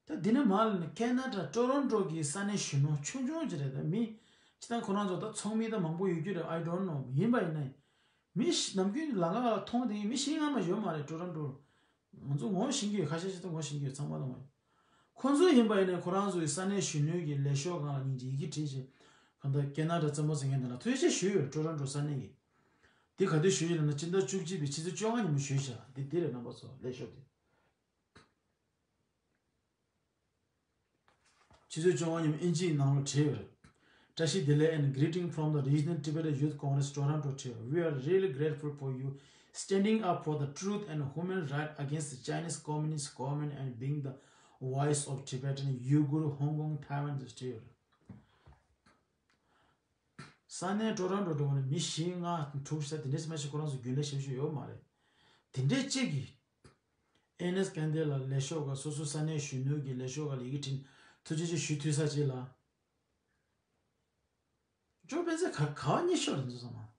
ད་འདི་ནས་མར་ལ་ནི་ཁེ་ན་ཌ་ཊོ་རོན་ཊོ་གི་ས་གནས་གཞོན་ནུ་ཆུང་ཆུང་ཅིག་རེད་ད། མི་སྤྱིར་བཏང་ཁོ་རང་ཚོ་ད་ཚོགས་མི་ད་མང་པོ་ཡོད་རྒྱུ་རེད། I don't know. ཡིན་པ་ཡིན་ན་མི་ཞིག་ནམ་རྒྱུན་ལམ་ཁ་ལ་མཐོང་དེ་མི་ཤེས་ང་མ་ཡོད་མ་རེད། ཊོ་རོན་ཊོ་ང་ཚོ་ངོ་ཤེས་ཀྱི་ཡོད། ཁ་ཤས་ཤིག་ད་ངོ་ཤེས་ཀྱི་ཡོད། ཚང་མ་ད་ངོ་ཁོ་ཚོ་ཡིན་པ་ཡིན་ན་ཁོ་རང་ཚོ་ཡི་ས་གནས་གཞོན་ནུའི་གི་ལས་ཤོག་སྒང་ལ་སྙིང་རྗེ་ཡི་གེ་བྲིས་བྱས་གང་ལྟར་ཁེ་ན་ཌ་རྩེད་མོ་རྩེ་མཁན་དེ་ལ་ཐུགས་རྗེ་ཆེ་ཞུས་ཡོད། ཊོ་རོན་ཊོ་ས་གནས་ཀྱི་དེ་ག་དུས་ཞུས་ཡོད་ལབ་ན་སྤྱི་ཟླ་བཅུ་གཅིག་པའི་ཕྱི་ཚེས་བཅོ་ལྔ་ཉིན་མོ་ཞུས་བྱས་དེ་དེ་རེད། རྣམ་པ་ཚོ་ལས་ཤོག་དེ། ཕྱི་ཚེས་བཅོ་ལྔ་ཉིན་མོ་ཨིན་ཇིའི་ནང་ལ་བྲིས་ཡོད་རེད། བཀྲ་ཤིས་བདེ་ལེགས and greeting from the Regional Tibetan Youth Congress Toronto བྲིས་ཡོད། We are really grateful for you standing up for the truth and human right against the Chinese Communist government and being the voice of Tibetan, Uyghur, Hong Kong, Taiwan བྲིས་ཡོད་རེད། ས་གནས་ཊོ་རོན་ཊོ་འགྲོ་བ་ནི་མི་བཞི་ལྔ་དྲུག་ས་དེ་འདྲས་མ་ཞིག་ཁོ་རང་ཚོ་རྒྱུན་ལས་ཞབས་ཞུ་ཡོད་མ་རེད། དེ་འདྲས་གཅིག་གིས་ཨེ་ནེས་སྐལ་ལྡན་ལ་ལས་ཤོག་ག་སོ་སོ་ས་གནས་གཞོན་ནུ་གི་ལས་ཤོག་ག་ལ་ཡི་གེ་བྲིས་ཐུགས་རྗེ་ཆེ་ཞུ་ཐུབ་ས་ཅིག་ལ། ཅོ་སྤེན་ཚེ་ག་ག་བ་གཉིད་ཤོར་རེད་འདུག་བསམ་ན།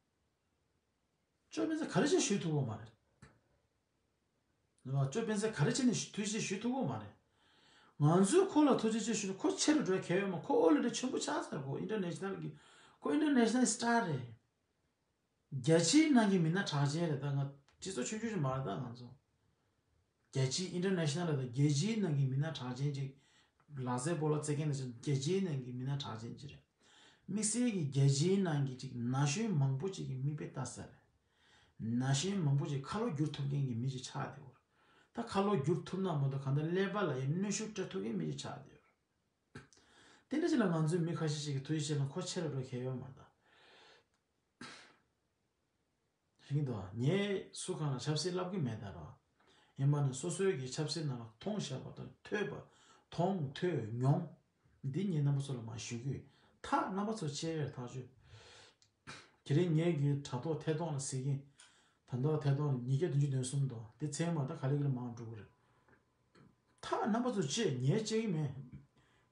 ཅོ་སྤེན་ཚེ་ག་རེ་བྱས་ཞུ་ཐུབ་ཀྱི་མ་རེད། ནུ་བ་ཅོ་སྤེན་ཚེ་ག་རེ་བྱས་ནས་ཐུགས་རྗེ་ཞུ་ཐུབ་ཀྱི་མ་རེད། ང་ཚོས་ཁོ་ལ་ཐུགས་རྗེ་ཆེ་ཞུ་ན་ཁོ་ཆེ་རུ་འགྲོ་གལ་ཡོད་མ། ཁོ་ཨོ་ལེ་ཌི་ཆེན་པོ་ཆགས་ཚར། ཁོ་ཨིན་ཊར་ནེ་ཤ་ནལ་གི་ཁོ་ཨིན་ཊར་ནེ་ཤ་ནལ་སི་ཊར་རེད། རྒྱལ་སྤྱིའི་ནང་གི་མི་སྣ་གྲགས་ཅན་རེད་ད། ང་སྤྱི་ཚོགས་ཆུང་ཆུང་ཞིག་མ་རེད་ད་ང་ཚོ། རྒྱལ་སྤྱིའི་ཨིན་ཊར་ནེ་ཤ་ནལ་ལ་ད་རྒྱལ་སྤྱིའི་ནང་གི་མི་སྣ་གྲགས་ཅན་ཅིག་ལག་རྩལ་སྤོ་ལོ་རྩེད་མཁན་དེ་ཚོ་རྒྱལ་སྤྱིའི་ནང་གི་མི་སྣ་གྲགས་ཅན་ཅིག་རེད། དམིགས་བསལ་གྱི་རྒྱལ་སྤྱིའི་ནང་གི་ཅིག་ན་གཞོན་མང་པོ་ཅིག་གི་མིག་དཔེ་ལྟ་ས་རེད། ན་གཞོན་མང་པོ་ཅིག་ཁ་ལོ་བསྒྱུར་ཐུབ་མཁན་གྱི་མི་ཅིག་ཆགས་བསྡད་ཡོད་རེད། ད་ཁ་ལོ་བསྒྱུར་ཐུབ་ན་མ་གཏོགས་གང་ལྟར་ཀླད་པ་ལ་ཡང་གནོན་ཤུགས་སྤྲད་ཐུབ་མཁན་མི་ཅིག་ཆགས་བསྡད་ཡོད་རེད། དེ་འདྲ་ཅིག་ལ་ང་ཚོའི་མི་ཁ་ཤས་ཤིག་གིས་ཐུགས་རྗེ་ཆེ་ལ་ཁོ་ཆེ་རུ་འགྲོ་གལ་ཡོད་མ་རེད་ད། དྲན་གྱི་འདུག་ངས་སུ་གང་ལ་ཆབ་སྲིད་བསླབ་ཀྱི་མེད་ད་ར། ཡིན་པ་ནི་སོ་སོའི་གི་ཆབ་སྲིད་ནང་ལ་མཐོང་བཞག་པ་དང་ཐོས་པ། མཐོང་ཐོས་མྱོང་། འདི་ངས་རྣམ་པ་ཚོ་ལ་མར་ཞུ་གི་ཡོད། ཐག་རྣམ་པ་ཚོ་བཅད་ཡས་ཐག་ཆོད། དེ་རིང་ངས་གི་དྲ་ཐོག་ཐད་གཏོང་ལ་གཟིགས་ཀྱིན། ད་ལྟ་ཐད་གཏོང་ལ་ཉིས་བརྒྱ་བདུན་ཅུ་དོན་གསུམ་དང་དེ་ཚད་མ་ད་ག་ལེ་ག་ལེ་མང་འགྲོ་གི་རེད། ཐག་རྣམ་པ་ཚོ་བཅད། ངས་བཅད་ཀྱི་མེད།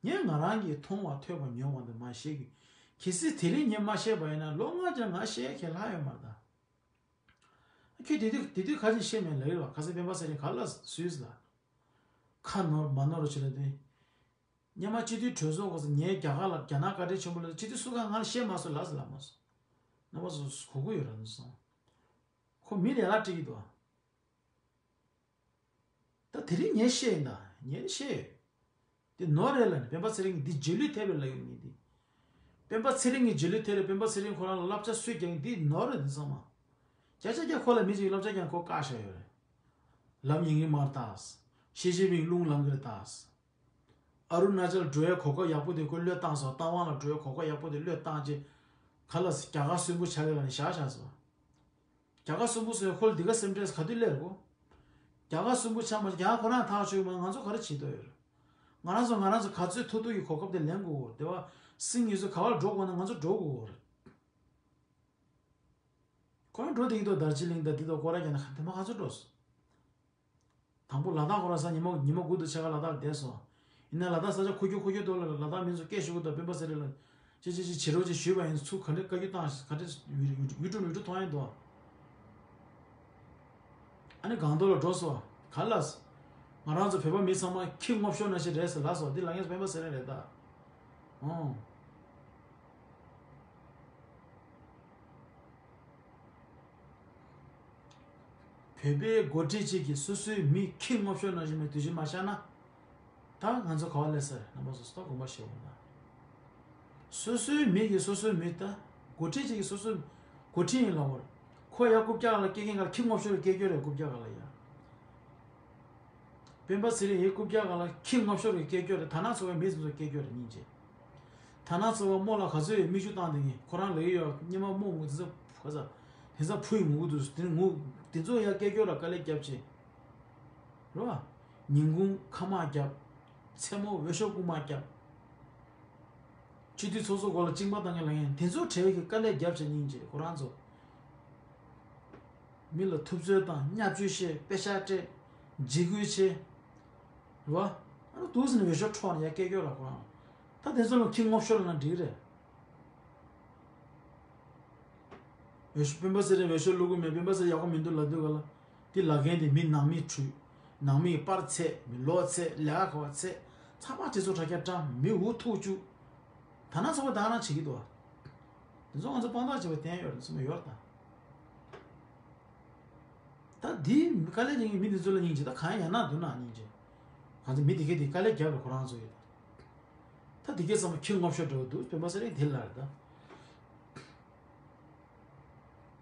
ངས་ང་རང་གིས་མཐོང་བ་ཐོས་པ་མྱོང་བ་འདི་མར་བཤད་ཀྱི། གལ་སྲིད་དེ་རིང་ངས་མ་བཤད་པ་ཡིན་ན་ལོ་ལྔ་རྗེས་ང་བཤད་ཁས་ལྷག་ཡོད་མ་རེད་ད། ཁྱོད་དེ་དུས་དེ་དུས་ཁ་ཅིག་བཤད་མེད་ལབ་ཡོད་པ། ཁ་སང་སྤེན་པ་ཚེ་རིང་ག་ལ་སུས་ལ། ཁ་ནོར་མ་ནོར་བྱེད་ལ་དེ། སྔོན་མ་སྤྱི་འཐུས་གྲོས་ཚོགས་སྐབས་སུ་ངས་རྒྱ་གར་ལ་རྒྱ་ནག་བཀའ་དྲིན་ཆེན་པོ་ལ་སྤྱི་འཐུས་སུ་གང་ང་ལ་བཤད་མ་སོང་ལབ་ཟེར་ལབ་མ་སོང་། རྣམ་པ་ཚོ་གོ་གི་ཡོད་ར་ནི་སོང་། ཁོ་མི་ལས་ལ་སྤྲད་ཀྱི་འདུག་ད་དེ་རིང་ངས་བཤད་ཡིན་ད། ངས་ནི་བཤད་ཡོད། འདི་ནོར་རེད་ལབ་ནས་སྤེན་པ་ཚེ་རིང་འདི་རྗེས་ལུས་ཐེབས་རེད་ལབ་ཡོད་ངས་འདི། སྤེན་པ་ཚེ་རིང་གི་རྗེས་ལུས་ཐེབས་རེད། སྤེན་པ་ཚེ་རིང་ཁོ་རང་ལ་བསླབ་བྱ་སུས་ཀྱང་འདི་ནོར་རེད་འདི་ཚང་མ། བརྒྱ་ཆ་བརྒྱ་ཁོ་ལ་མི་གཅིག་བསླབ་བྱ་ཀྱང་ཁོ་བཀག་བཞག་ཡོད་རེད། ལམ་ཡིན་གྱི་མ་རེད་ད། ཞི་ཅིན་ཕིང་རླུང་ལངས་གི་རེད་ད། ཨ་རུ་ན་ཅལ་འགྲོ་ཡའི་གོ་སྐབས་ཡག་པོ་དེ་ཁོ་བློས་བཏང་སོང་། རྟ་དབང་ལ་འགྲོ་ཡའི་གོ་སྐབས་ཡག་པོ་དེ་བློས་བཏང་རྗེས། ག་ལ་རྒྱ་གར་སུན་པོ་ཆགས་ཡོད་ལ་ནི་བཞག་བཞག་སོང་། རྒྱ་གར་སུན་པོ་སོང་ཡང་ཁོ་ལ་འདི་ག་སེམས་ཁྲལ་ག་དུས་སླེབས་གོ། རྒྱ་གར་སུན་པོ་ཆགས་མ་ཆགས་རྒྱ་གར་ཁོ་རང་ཐག་ཆོད་མ། ང་ཚོ་ག་རེ་བྱེད་འདོད་ཡོད་རེད། ང་རང་ཚོ་ང་རང་ཚོ་ག་ཚོད་ཐུབ་ཐུབ་ཀྱི་གོ་སྐབས་དེ་ལེན་དགོས་གོ། དེ་བ་སྲིད་ངེས་ཚོ་ག་བར་འགྲོ་དགོས་ན་ང་ཚོ་འགྲོ་དགོས་གོ་རེད། ཁོ་རང་འགྲོ་བསྡད་ཀྱི་འདུག་དར་ཅི་གླིང་དང་འདི་དང་སྐོར་ར་རྒྱག་ནས་དེ་མ་ག་ཚོད་འགྲོ་སོང་། དང་པོ་ལ་དྭགས་ཁོ་ར་ས་ཉི་མ་ཉི་མ་དགུ་དང་ཕྱེད་ཀ་ལ་དྭགས་བསྡད་སོང་། ཡིན་ན་ལ་དྭགས་ས་ཆ་ཁུག་ཀྱོག་ཁུག་ཀྱོག་འདུག་ལ་ལ་དྭགས་མི་ཚོ་སྐད་ཞུ་གི་འདུག་སྤེན་པ་ཚེ་རིང་ལ་ཅི་ཅི་ཅི་བྱེད་རོགས་ཅིག་ཞུས་པ་ཡིན། ཚུར་ག་འདྲ་བཀའ་བཀྱོན་བཏང་ག་འདྲ་ཡུ་ཊུབ་ཡུ་ཊུབ་མཐོང་ཡིན་འདུག་ཨ་ནི་སྒང་ཏོག་ལ་འགྲོ་སོང་ག་ལ། ང་རང་ཚོ་བོད་པ་མི་ཚང་མ་ཁྱི་ངོ་ཤོར་ནང་བཞིན་རེད་ཟེར་ལབ་སོང་། འདི་ལབ་མཁན་སྤེན་པ་ཚེ་རིང་རེད་ད། ཨོ། བོད་པའི་འགོ་ཁྲིད་ཅིག་གིས་སོ་སོའི་མི་ཁྱི་ངོ་ཤོར་ནང་བཞིན་མའི་དུས་ཆེན་མ་བཞག་ན། ད་ང་ཚོ་ག་བ་སླེབས་ས་རེད། རྣམ་པ་ཚོ་སུ་ད་དགོངས་པ་བཞེས་འོང་ན། སོ་སོའི་མི་གིས་སོ་སོའི་མི་ད། འགོ་ཁྲིད་ཅིག་གིས་སོ་སོའི་འགོ་ཁྲིད་ཡིན་ལབ་པར། ཁོ་ཡ་རྐུབ་བཀྱག་ལ་སྐྱེལ་མཁན་ག་ལ་ཁྱི་ངོ་ཤོར་སྐྱེལ་རྒྱུ་རེད། རྐུབ་བཀྱག་ག་ལ་ཡ། སྤེན་པ་ཚེ་རིང་ཡི་རྐུབ་བཀྱག་ག་ལ་ཁྱི་ངོ་ཤོར་སྐྱེལ་རྒྱུ་རེད། ད་ནང་ཚོ་བའི་མི་ཚོ་སྐྱེལ་རྒྱུ་རེད་སྙིང་རྗེ། ད་ནང་ཚོ་བ་རྨོ་ལ་ག་ཚོད་ཡོད་མིག་ཆུ་བཏང་དེ་ངས་ཁོ་རང་ལ་ཡོད་སྙེ་མ་རྨོ་ངུ་དེ་ཚོ་ག་ས་དེ་ཚ་ཕུ་ཡི་ངུ་གི་འདུག་དེ་ངུ་དེ་ཚོ་ཡ་སྐྱེལ་རྒྱུ་ར་དཀའ་ལས་རྒྱབ་ཆེ། རོ། ཉིན་གུང་ཁ་མ་རྒྱབ། མཚན་མོ་འོས་ཤོག་རྐུ་མ་རྒྱབ། སྤྱི་འཐུས་ཚོགས་གཙོ་སྐོར་ལ་གཅིག་མ་བཏང་མཁན་ལ་ཡང་དེ་ཚོ་གྲས་ཀྱི་དཀའ་ལས་རྒྱབ་བྱས་སྙིང་རྗེ་ཁོ་རང་ཚོ། མི་ལ་ཐུབ་ཚོད་བཏང་བརྙས་བཅོས་བཤད་དཔེ་ཤག་སྤྲད། འཇིགས་སྐུལ་བྱེད། རེད་བ། ཨ་ནི་དུས་ནས་འོས་ཤོག་འཕྲོག་ནས་ཡར་སྐྱེལ་རྒྱུ་ལ་ཁོ་རང་། ད་དེ་ཚོ་ལ་ཁྱི་ངོ་ཤོར་ལ་ན་འགྲིག་རེད། འོས་ཤོག་སྤེན་པ་ཚེ་རིང་འོས་ཤོག་བླུག་གི་མེད། སྤེན་པ་ཚེ་རིང་ཡག་པོ་མི་འདུག་ལབ་དུས་ག་ལ། དེ་ལབ་མཁན་དེ་མི་ནང་མི་འཁྲུག་ནང་མི་པར་ཚད། མི་ལོག་ཚད། ལས་ཀ་ག་བ་ཚད། ཚང་མ་སྤྱི་ཚོགས་དྲ་རྒྱ་བཀྲམ། མི་འུ་ཐུག་བཅུག་ད་ནང་ཚོགས་པ་ད་རང་བྱེད་ཀྱི་འདུག་དེ་ཚོ་ང་ཚོ་དཔང་རྟགས་བྱས་པ་བསྟན་ཡོད་རེད་ཚང་མ་ཡོད་རེད་ད། ད་འདི་དཀའ་ལས་རྒྱག་མཁན་མི་འདི་ཚོ་ལ་སྙིང་རྗེ། ད་གང་ཡང་ན་འདུག་ན་སྙིང་རྗེ། ང་ཚོ་མི་དེ་གས་དེ་དཀའ་ལས་རྒྱབ་རེད་ཁོ་རང་ཚོ་ཡོད་ད། ད་དེ་གས་ཚང་མ་ཁྱི་ངོ་ཤོར་འདྲ་བོ་འདུག་སྤེན་པ་ཚེ་རིང་དེ་ལ་རེད་ད།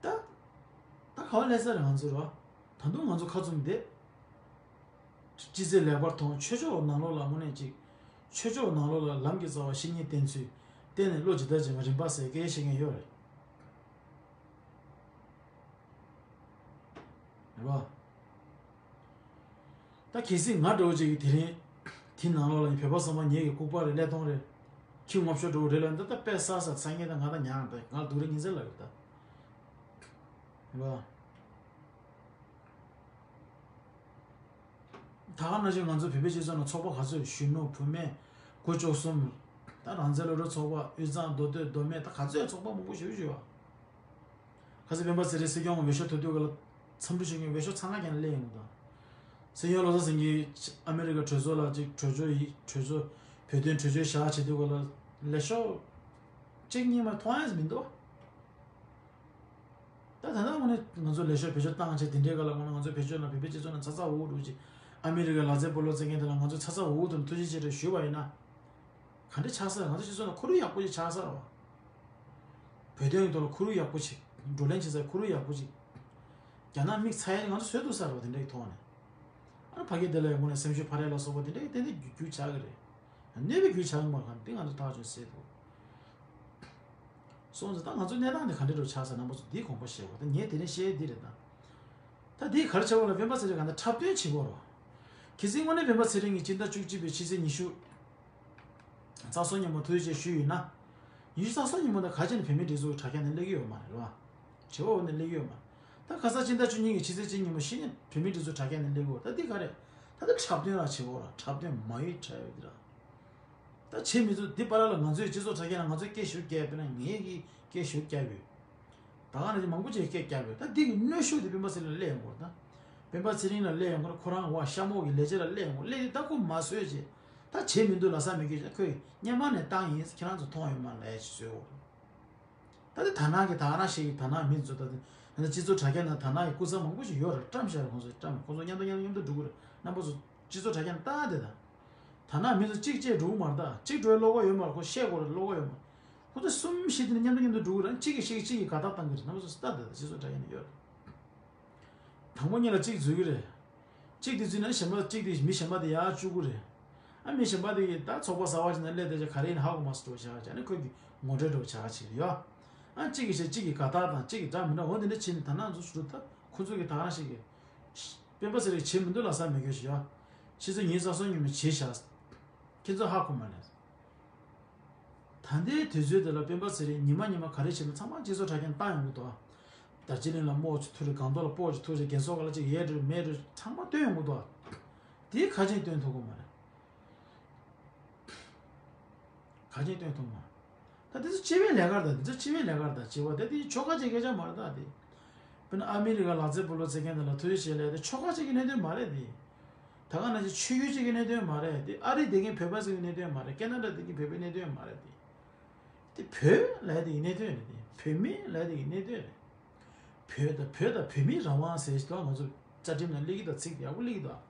ད། ད་ག་བ་ལས་ས་རེད་ང་ཚོ་ར། ད་དུང་ང་ཚོ་ཁ་བཙུམ་བསྡད། ཅི་ཚེ་ལེགས་པར་མཐོང་། ཆོས་ཕྱོགས་ནང་ལོགས་ལ་དངོས་གནས་ཅིག་ཆོས་ཕྱོགས་ནང་ལོགས་ལ་ལམ་གྱི་རྩ་བ་བཤེས་གཉེན་བསྟེན་ཚུལ་བསྟེན་ནས་བློ་ཇི་ལྟར་བྱེད་པ་རིམ་པ་ཟེར་སྐད་བཤད་མཁན་ཡོད་རེད། རེད་བ། ད་གལ་སྲིད་ང་འདྲ་བོ་ཅིག་གིས་དེ་རིང་དེ་ནང་ལོགས་ལ་བོད་པ་ཚང་མ་ངེད་ཀྱི་ལྐུགས་པ་རེད། ཀླད་སྟོང་རེད། ཁྱི་ངོ་ཤོར་འདྲ་བོ་རེད་ལབ་འདི་ད་དཔེ་བསགས་བསགས་སང་ཉིན་ད་ང་ད་ཉར་འདི་ང་ལ་སྡུག་རུས་ཉིན་མཚན་ལ་རེད་ད། རེད་བ། ད་ག་ནང་བཞིན་ང་ཚོ་བོད་པའི་སྤྱི་ཚོགས་ནང་ཚོགས་པ་ག་ཚོད་གཞོན་ནུ་བུད་མེད་དགུ་བཅུ་གསུམ། ད་རང་བཙན་སློབ་ཕྲུག་ཚོགས་པ། དབུས་གཙང་མདོ་སྟོད་མདོ་སྨད། ད་ག་ཚོད་ཚོགས་པ་མང་པོ་ཞེ་པོ་ཅིག་ཡོད་བ། ཁ་སང་སྤེན་པ་ཚེ་རིང་སྲིད་སྐྱོང་འོས་ཤོག་ཐོབ་དུས་ག་ལ་འཚམས་འདྲི་ཞུ་མཁན་འོས་ཤོག་ཚང་མ་ཀྱང་སླེབས་ཡོང་གི་འདུག་སྲིད་སྐྱོང་བློ་བཟང་སེང་གེ་ཨ་མི་རི་ཀ་གྲོས་ཚོགས་ལ་ཅིག་གྲོས་ཆོད་ཡིག་གྲོས་ཚོགས་བོད་དོན་གྲོས་ཆོད་བཞག་བྱེད་དུས་ག་ལ་ལས་ཤོག་གཅིག་གཉིས་མ་མཐོང་ཡ་མི་འདུག་ད་ད་ལྟ་དངོས་གནས་ང་ཚོ་ལས་ཤོག་བེད་སྤྱོད་བཏང་བྱས་དེ་འདྲའི་ག་ལ་དངོས་གནས་ང་ཚོ་བེད་སྤྱོད་ན་བོད་པའི་སྤྱི་ཚོགས་ནང་ཚ་ཚ་འུར་འུར་འདུག་ཅིག་ཨ་མི་རི་ཀའི་ལག་རྩེད་སྤོ་ལོ་རྩེད་མཁན་དེ་ལ་ང་ཚོ་ཚ་ཚ་འུར་འུར་དང་ཐུགས་རྗེ་ཆེ་རེད་ཞུས་པ་ཡིན་ན། ག་འདྲ་ཆགས་ས་རེད། ང་ཚོ་སྤྱི་ཚོགས་ནང་ཁོར་ཡུག་ཡག་པོ་ཅིག་ཆགས་ས་རེད་བ། བོད་དོན་གྱི་ཐོག་ལ་ཁོར་ཡུག་ཡག་པོ་ཅིག་བགྲོ་གླེང་བྱེད་སའི་ཁོར་ཡུག་ཡག་པོ་ཅིག་རྒྱ་ནག་མིག་ཚ་ཡ་ང་ཚོ་བཟོས་འདུག་ས་རེད་བ། དེ་འདྲ་གི་ཐོག་ནས། ཨ་ཕ་གི་དེ་ལ་ཡང་དངོས་གནས་སེམས་ཤུགས་འཕར་ཡ་ལ་སོགས་པ་དེ་འདྲ་གི་ཏན་ཏན་རྒྱུ་རྒྱུ་ཆགས་ཀྱི་རེད། གནོད་པའི་རྒྱུ་ཆགས་ཀྱི་མ་རེད། དེ་ང་ཚོ་ཐག་ཆོད་གསལ་འདུག་སོང་ཙང་ད་ང་ཚོའི་གནས་སྟངས་དེ་ག་འདྲ་འདྲ་ཆགས་ས། རྣམ་པ་ཚོ་འདི་དགོངས་པ་བཞེས་དགོས། ད་ངས་དེ་རིང་བཤད་ཡས་འདི་རེད་ད། ད་འདི་ག་རེ་བྱེད་དགོས་ལབ། སྤེན་པ་ཚེ་རིང་ག་འདྲ་འཁྲབ་སྟོན་བྱེད་དགོས་རེད་བ། གལ་སྲིད་དངོས་གནས་སྤེན་པ་ཚེ་རིང་གིས་སྤྱི་ཟླ་བཅུ་གཅིག་པའི་ཕྱི་ཚེས་ཉི་ཤུ་རྩ་གསུམ་ཉིན་མོ་ཐུགས་རྗེ་ཆེ་ཞུས་ཡོད་ན། ཉི་ཤུ་རྩ་གསུམ་ཉིན་མོ་ད་ག་ཅི་ནས་བོད་མིའི་སྒྲིག་འཛུགས་ཀྱི་དྲ་རྒྱ་ནས་སླེབས་ཀྱི་ཡོད་མ་རེད་བ། བྱེད་དགོས་ནས་སླེབས་ཀྱི་ཡོད་མ་རེད། ད་ཁ་སང་སྤྱི་ཟླ་བཅུ་གཉིས་ཀྱི་ཕྱི་ཚེས་གཅིག་ཉིན་མོ་གཞི་ནས་བོད་མིའི་སྒྲིག་འཛུགས་དྲ་རྒྱ་ནས་སླེབས་ཀྱི་ཡོད། ད་འདི་ག་རེད། ད་འདི་འཁྲབ་སྟོན་རང་བྱེད་དགོས་ར། འཁྲབ་སྟོན་མ་ཡི་འཁྲབ་ཡོད་འདི་ར། ད་བྱེད་མི་ཚུགས་འདི་པ་ལ་ལ་ང་ཚོའི་སྤྱི་ཚོགས་དྲ་རྒྱ་ན་ང་ཚོས་སྐད་ཤུགས་རྒྱག་ཡ། དཔེར་ན་ངས་ཀྱིས་སྐད་ཤུགས་རྒྱག་ཡོད། ད་ག་ནང་བཞིན་མང་པོ་ཅིག་སྐད་རྒྱག་ཡོད། ད་འདི་གི་གནོན་ཤུགས་དེ་སྤེན་པ་ཚེ་རིང་ལ་སླེབས་ཡོང་གི་རེད། ད་སྤེན་པ་ཚེ་རིང་ལ་སླེབས་ཡོང་གི་རེད། ཁོ་རང་བ་གཤམ་འོག་གི་ལས་བྱེད་ལ་སླེབས་ཡོང་གི་རེད། སླེབས་དེ་ད་ཁོ་མ་བཟོད་ཅེས། ད་བྱེད་མི་འདུག་ལབ་ས་མེད་ཀྱི། ཁོས་སྔོན་མ་ནས་བཏང་ཡིན། ཁྱེད་རང་ཚོ་མཐོང་ཡོད་མ་རེད་ཅེས་བཟོས་ཡོད་རེད། ད་དེ་དར་ནག་གི་དར་ནག་ཞིག་གི་དར་ནག་མི་ཚོ། ད་དེ་ད་སྤྱི་ཚོགས་དྲ་རྒྱ་ནང་དར་ནག་གི་སྐུ་ཚབ་མང་པོ་ཞིག་ཡོད་རེད། བཀྲམ་བཞག་རེད། ཁོང་ཚོས་བཀྲམ། ཁོང་ཚོ་མཉམ་དུ་མཉམ་དུ་མཉམ་དུ་འགྲོ་གི་རེད། རྣམ་པ་ཚོ་སྤྱི་ཚོགས་དྲ་རྒྱ་ནང་ལྟ་དེ། ད་དར་ནག་མི་ཚོ་གཅིག་བྱས་འགྲོ་གི་མ་རེད། ད་གཅིག་འགྲོ་ཡ་བློ་ཁོག་ཡོད་མ་རེད། ཁོ་ཤེས་དགོས་རེད། བློ་ཁོག་ཡོད་མ་རེད། ཁོ་ཚོ་གསུམ་བཞི་དེ་ནས་མཉམ་དུ་མཉམ་དུ་འགྲོ་གི་རེད། གཅིག་གིས་གཅིག་གིས་གཅིག་གི་དགའ་རྟགས་བཏང་གི་རེད། རྣམ་པ་ཚོ་ལྟ་དེ། ད་སྤྱི་ཚོགས་དྲ་རྒྱ་ནང་ཡོད་རེད། དང་པོ་ཉིད་ལ་གཅིག་འཛུལ་གྱི་རེད། གཅིག་དེ་འཛུལ་ན་གཞན་པ། གཅིག་དེ་མི་གཞན་པ་དེ་ཡར་བཅུག་གི་རེད། ཨ་མི་གཞན་པ་དེ་གིས་ད་ཚོགས་པ་གསར་པ་ཞིག་ནང་སླེབས་བསྡད་ཀྱང་ག་རེ་ཡིན་ཧ་གོ་མ་སོང་འགྲོ་བྱ་བྱས་ནས་ཁོས་ཀྱིས་ངོ་སྤྲོད་འགྲོ་བྱ་བྱེད་ཀྱི་ཡོད། ཨ་གཅིག་གིས་བྱས་གཅིག་གི་དགའ་རྟགས་དང་གཅིག་གི་སྒྲ་མི་འདྲ་འོ་དེ་འདྲ་བྱས་ནས། ད་ནང་ཚོ་ཞུ་ད་ཁོ་ཚོ་གིས་ད་ག་རང་ཞིག་གིས་སྤེན་པ་ཚེ་རིང་བྱེད་མི་འདུག་ལབ་ས་མེད་ཀྱི་ཞིག་ཡོད། ཕྱི་ཚེས་ཉི་ཤུ་རྩ་གསུམ་ཉིན་མོ་བྱས་བཞག་ཁྱེད་ཚོ་ཧ་གོ་མ་ནས། ད་ལྟའི་དུས་ཚོད་དེ་ལ་སྤེན་པ་ཚེ་རིང་ཉི་མ་ཉི་མ་ག་རེ་བྱེད་མིན་ཚང་མ་སྤྱི་ཚོགས་དྲ་རྒྱ་ནང་བཏང་ཡོང་གི་འདུག་དར་ཇི་ལིང་ལ་རྨོག་ཅིག་ཐུག་རེད། སྒང་ཏོག་ལ་རྨོག་ཅིག་ཐུག་རེད། རྒན་ཚོགས་ཁག་ལ་ཅིག་ཡས་རེད། མེད་རེད། ཚང་མ་སྟོན་ཡོང་གི་འདུག་དེ་ག་ཅིག་སྟོན་ཐུབ་ཀྱི་མ་རེད། ག་ཅིག་སྟོན་ཐུབ་མ་རེད། ད་དེ་ཚོ་སྤྱི་པའི་ལས་ཀ་རེད། ད་དེ་ཚོ་སྤྱི་པའི་ལས་ཀ་རེད། ད་སྤྱི་པ་དེ་དེ་ཆོལ་ཁ་ཅིག་སྐད་ཆ་མ་རེད། ད་དེ་དཔེར་ན་ཨ་མི་རི་ཀ་ལག་རྩེད་སྤོ་ལོ་རྩེད་མཁན་དེ་ལ་ཐུགས་རྗེ་ཆེ་ལབ་དེ་ཆོལ་ཁ་ཅིག་གི་གནད་དོན་མ་རེད་དེ། ད་ག་ནང་བཞིན་ཆོས་བརྒྱུད་ཅིག་གི་གནད་དོན་མ་རེད་དེ། ཨ་རི་བསྡད་མཁན་བོད་པ་ཚོ་གི་གནད་དོན་མ་རེད། ཁེ་ན་ཌ་བསྡད་མཁན་བོད་པའི་གནད་དོན་མ་རེད་དེ། དེ་བོད་ལབ་དེ་གི་གནད་དོན་རེད་དེ། བོད་མི་ལབ་དེ་གི་གནད་དོན་རེད། བོད་དང་། བོད་དང་བོད་མིའི་རང་དབང་ཟེར་ཞིག་ད་ང་ཚོ་རྩ་ཁྲིམས་ནང་སླེབས་ཀྱི་འདུག་ཚིག་དེ་ཡག་པོ་སླེབས་ཀྱི་འདུག་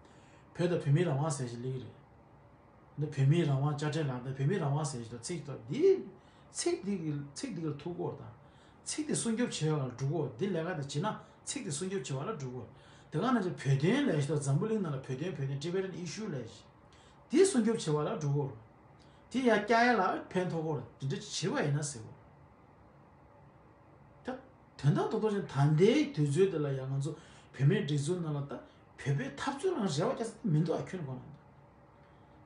བོད་དང་བོད་མིའི་རང་དབང་ཟེར་ཞིག་སླེབས་ཀྱི་རེད། འདི་བོད་མིའི་རང་དབང་དཔྱ་ཁྲལ་ལངས་ཏེ་བོད་མིའི་རང་དབང་ཟེར་ཞིག་དང་ཚིག་དང་འདི། ཚིག་འདི་གི་ཚིག་འདི་ག་ལ་ཐུག་གོ་དང་། ཚིག་འདི་སྲུང་སྐྱོབ་བྱེད་པ་ལ་འགྲོ་གོ། འདི་ལས་ཀ་དེ་བྱེད་ན་ཚིག་འདི་སྲུང་སྐྱོབ་བྱེད་པ་ལ་འགྲོ་གོ། དེ་ག་ནང་བཞིན་བོད་དོན་ལས་ཞིག་དང་འཛམ་བུ་གླིང་ནང་ལ་བོད་དོན། བོད་དོན་Tibetan issue ལས་ཞིག་འདི་སྲུང་སྐྱོབ་བྱེད་པ་ལ་འགྲོ་གོ། འདི་ཡར་བཀྱག་ཡ་ལ་ཕན་ཐོགས་གོ། འདི་འདྲ་བྱེད་པ་ཡིན་ན་ཟེར་གོ། ད་དོན་དག་རྡོག་རྡོག་ཅན། ད་ལྟའི་དུས་ཚོད་འདི་ལ་ཡང་ང་ཚོ་བོད་མིའི་སྒྲིག་འཛུགས་ནང་ལ་ད་བོད་པའི་འཐབ་རྩོད་ལ་རེ་བ་རྒྱག་ས་མི་འདུག་ཨ་ཁྱོན་ནས་གོ་ན།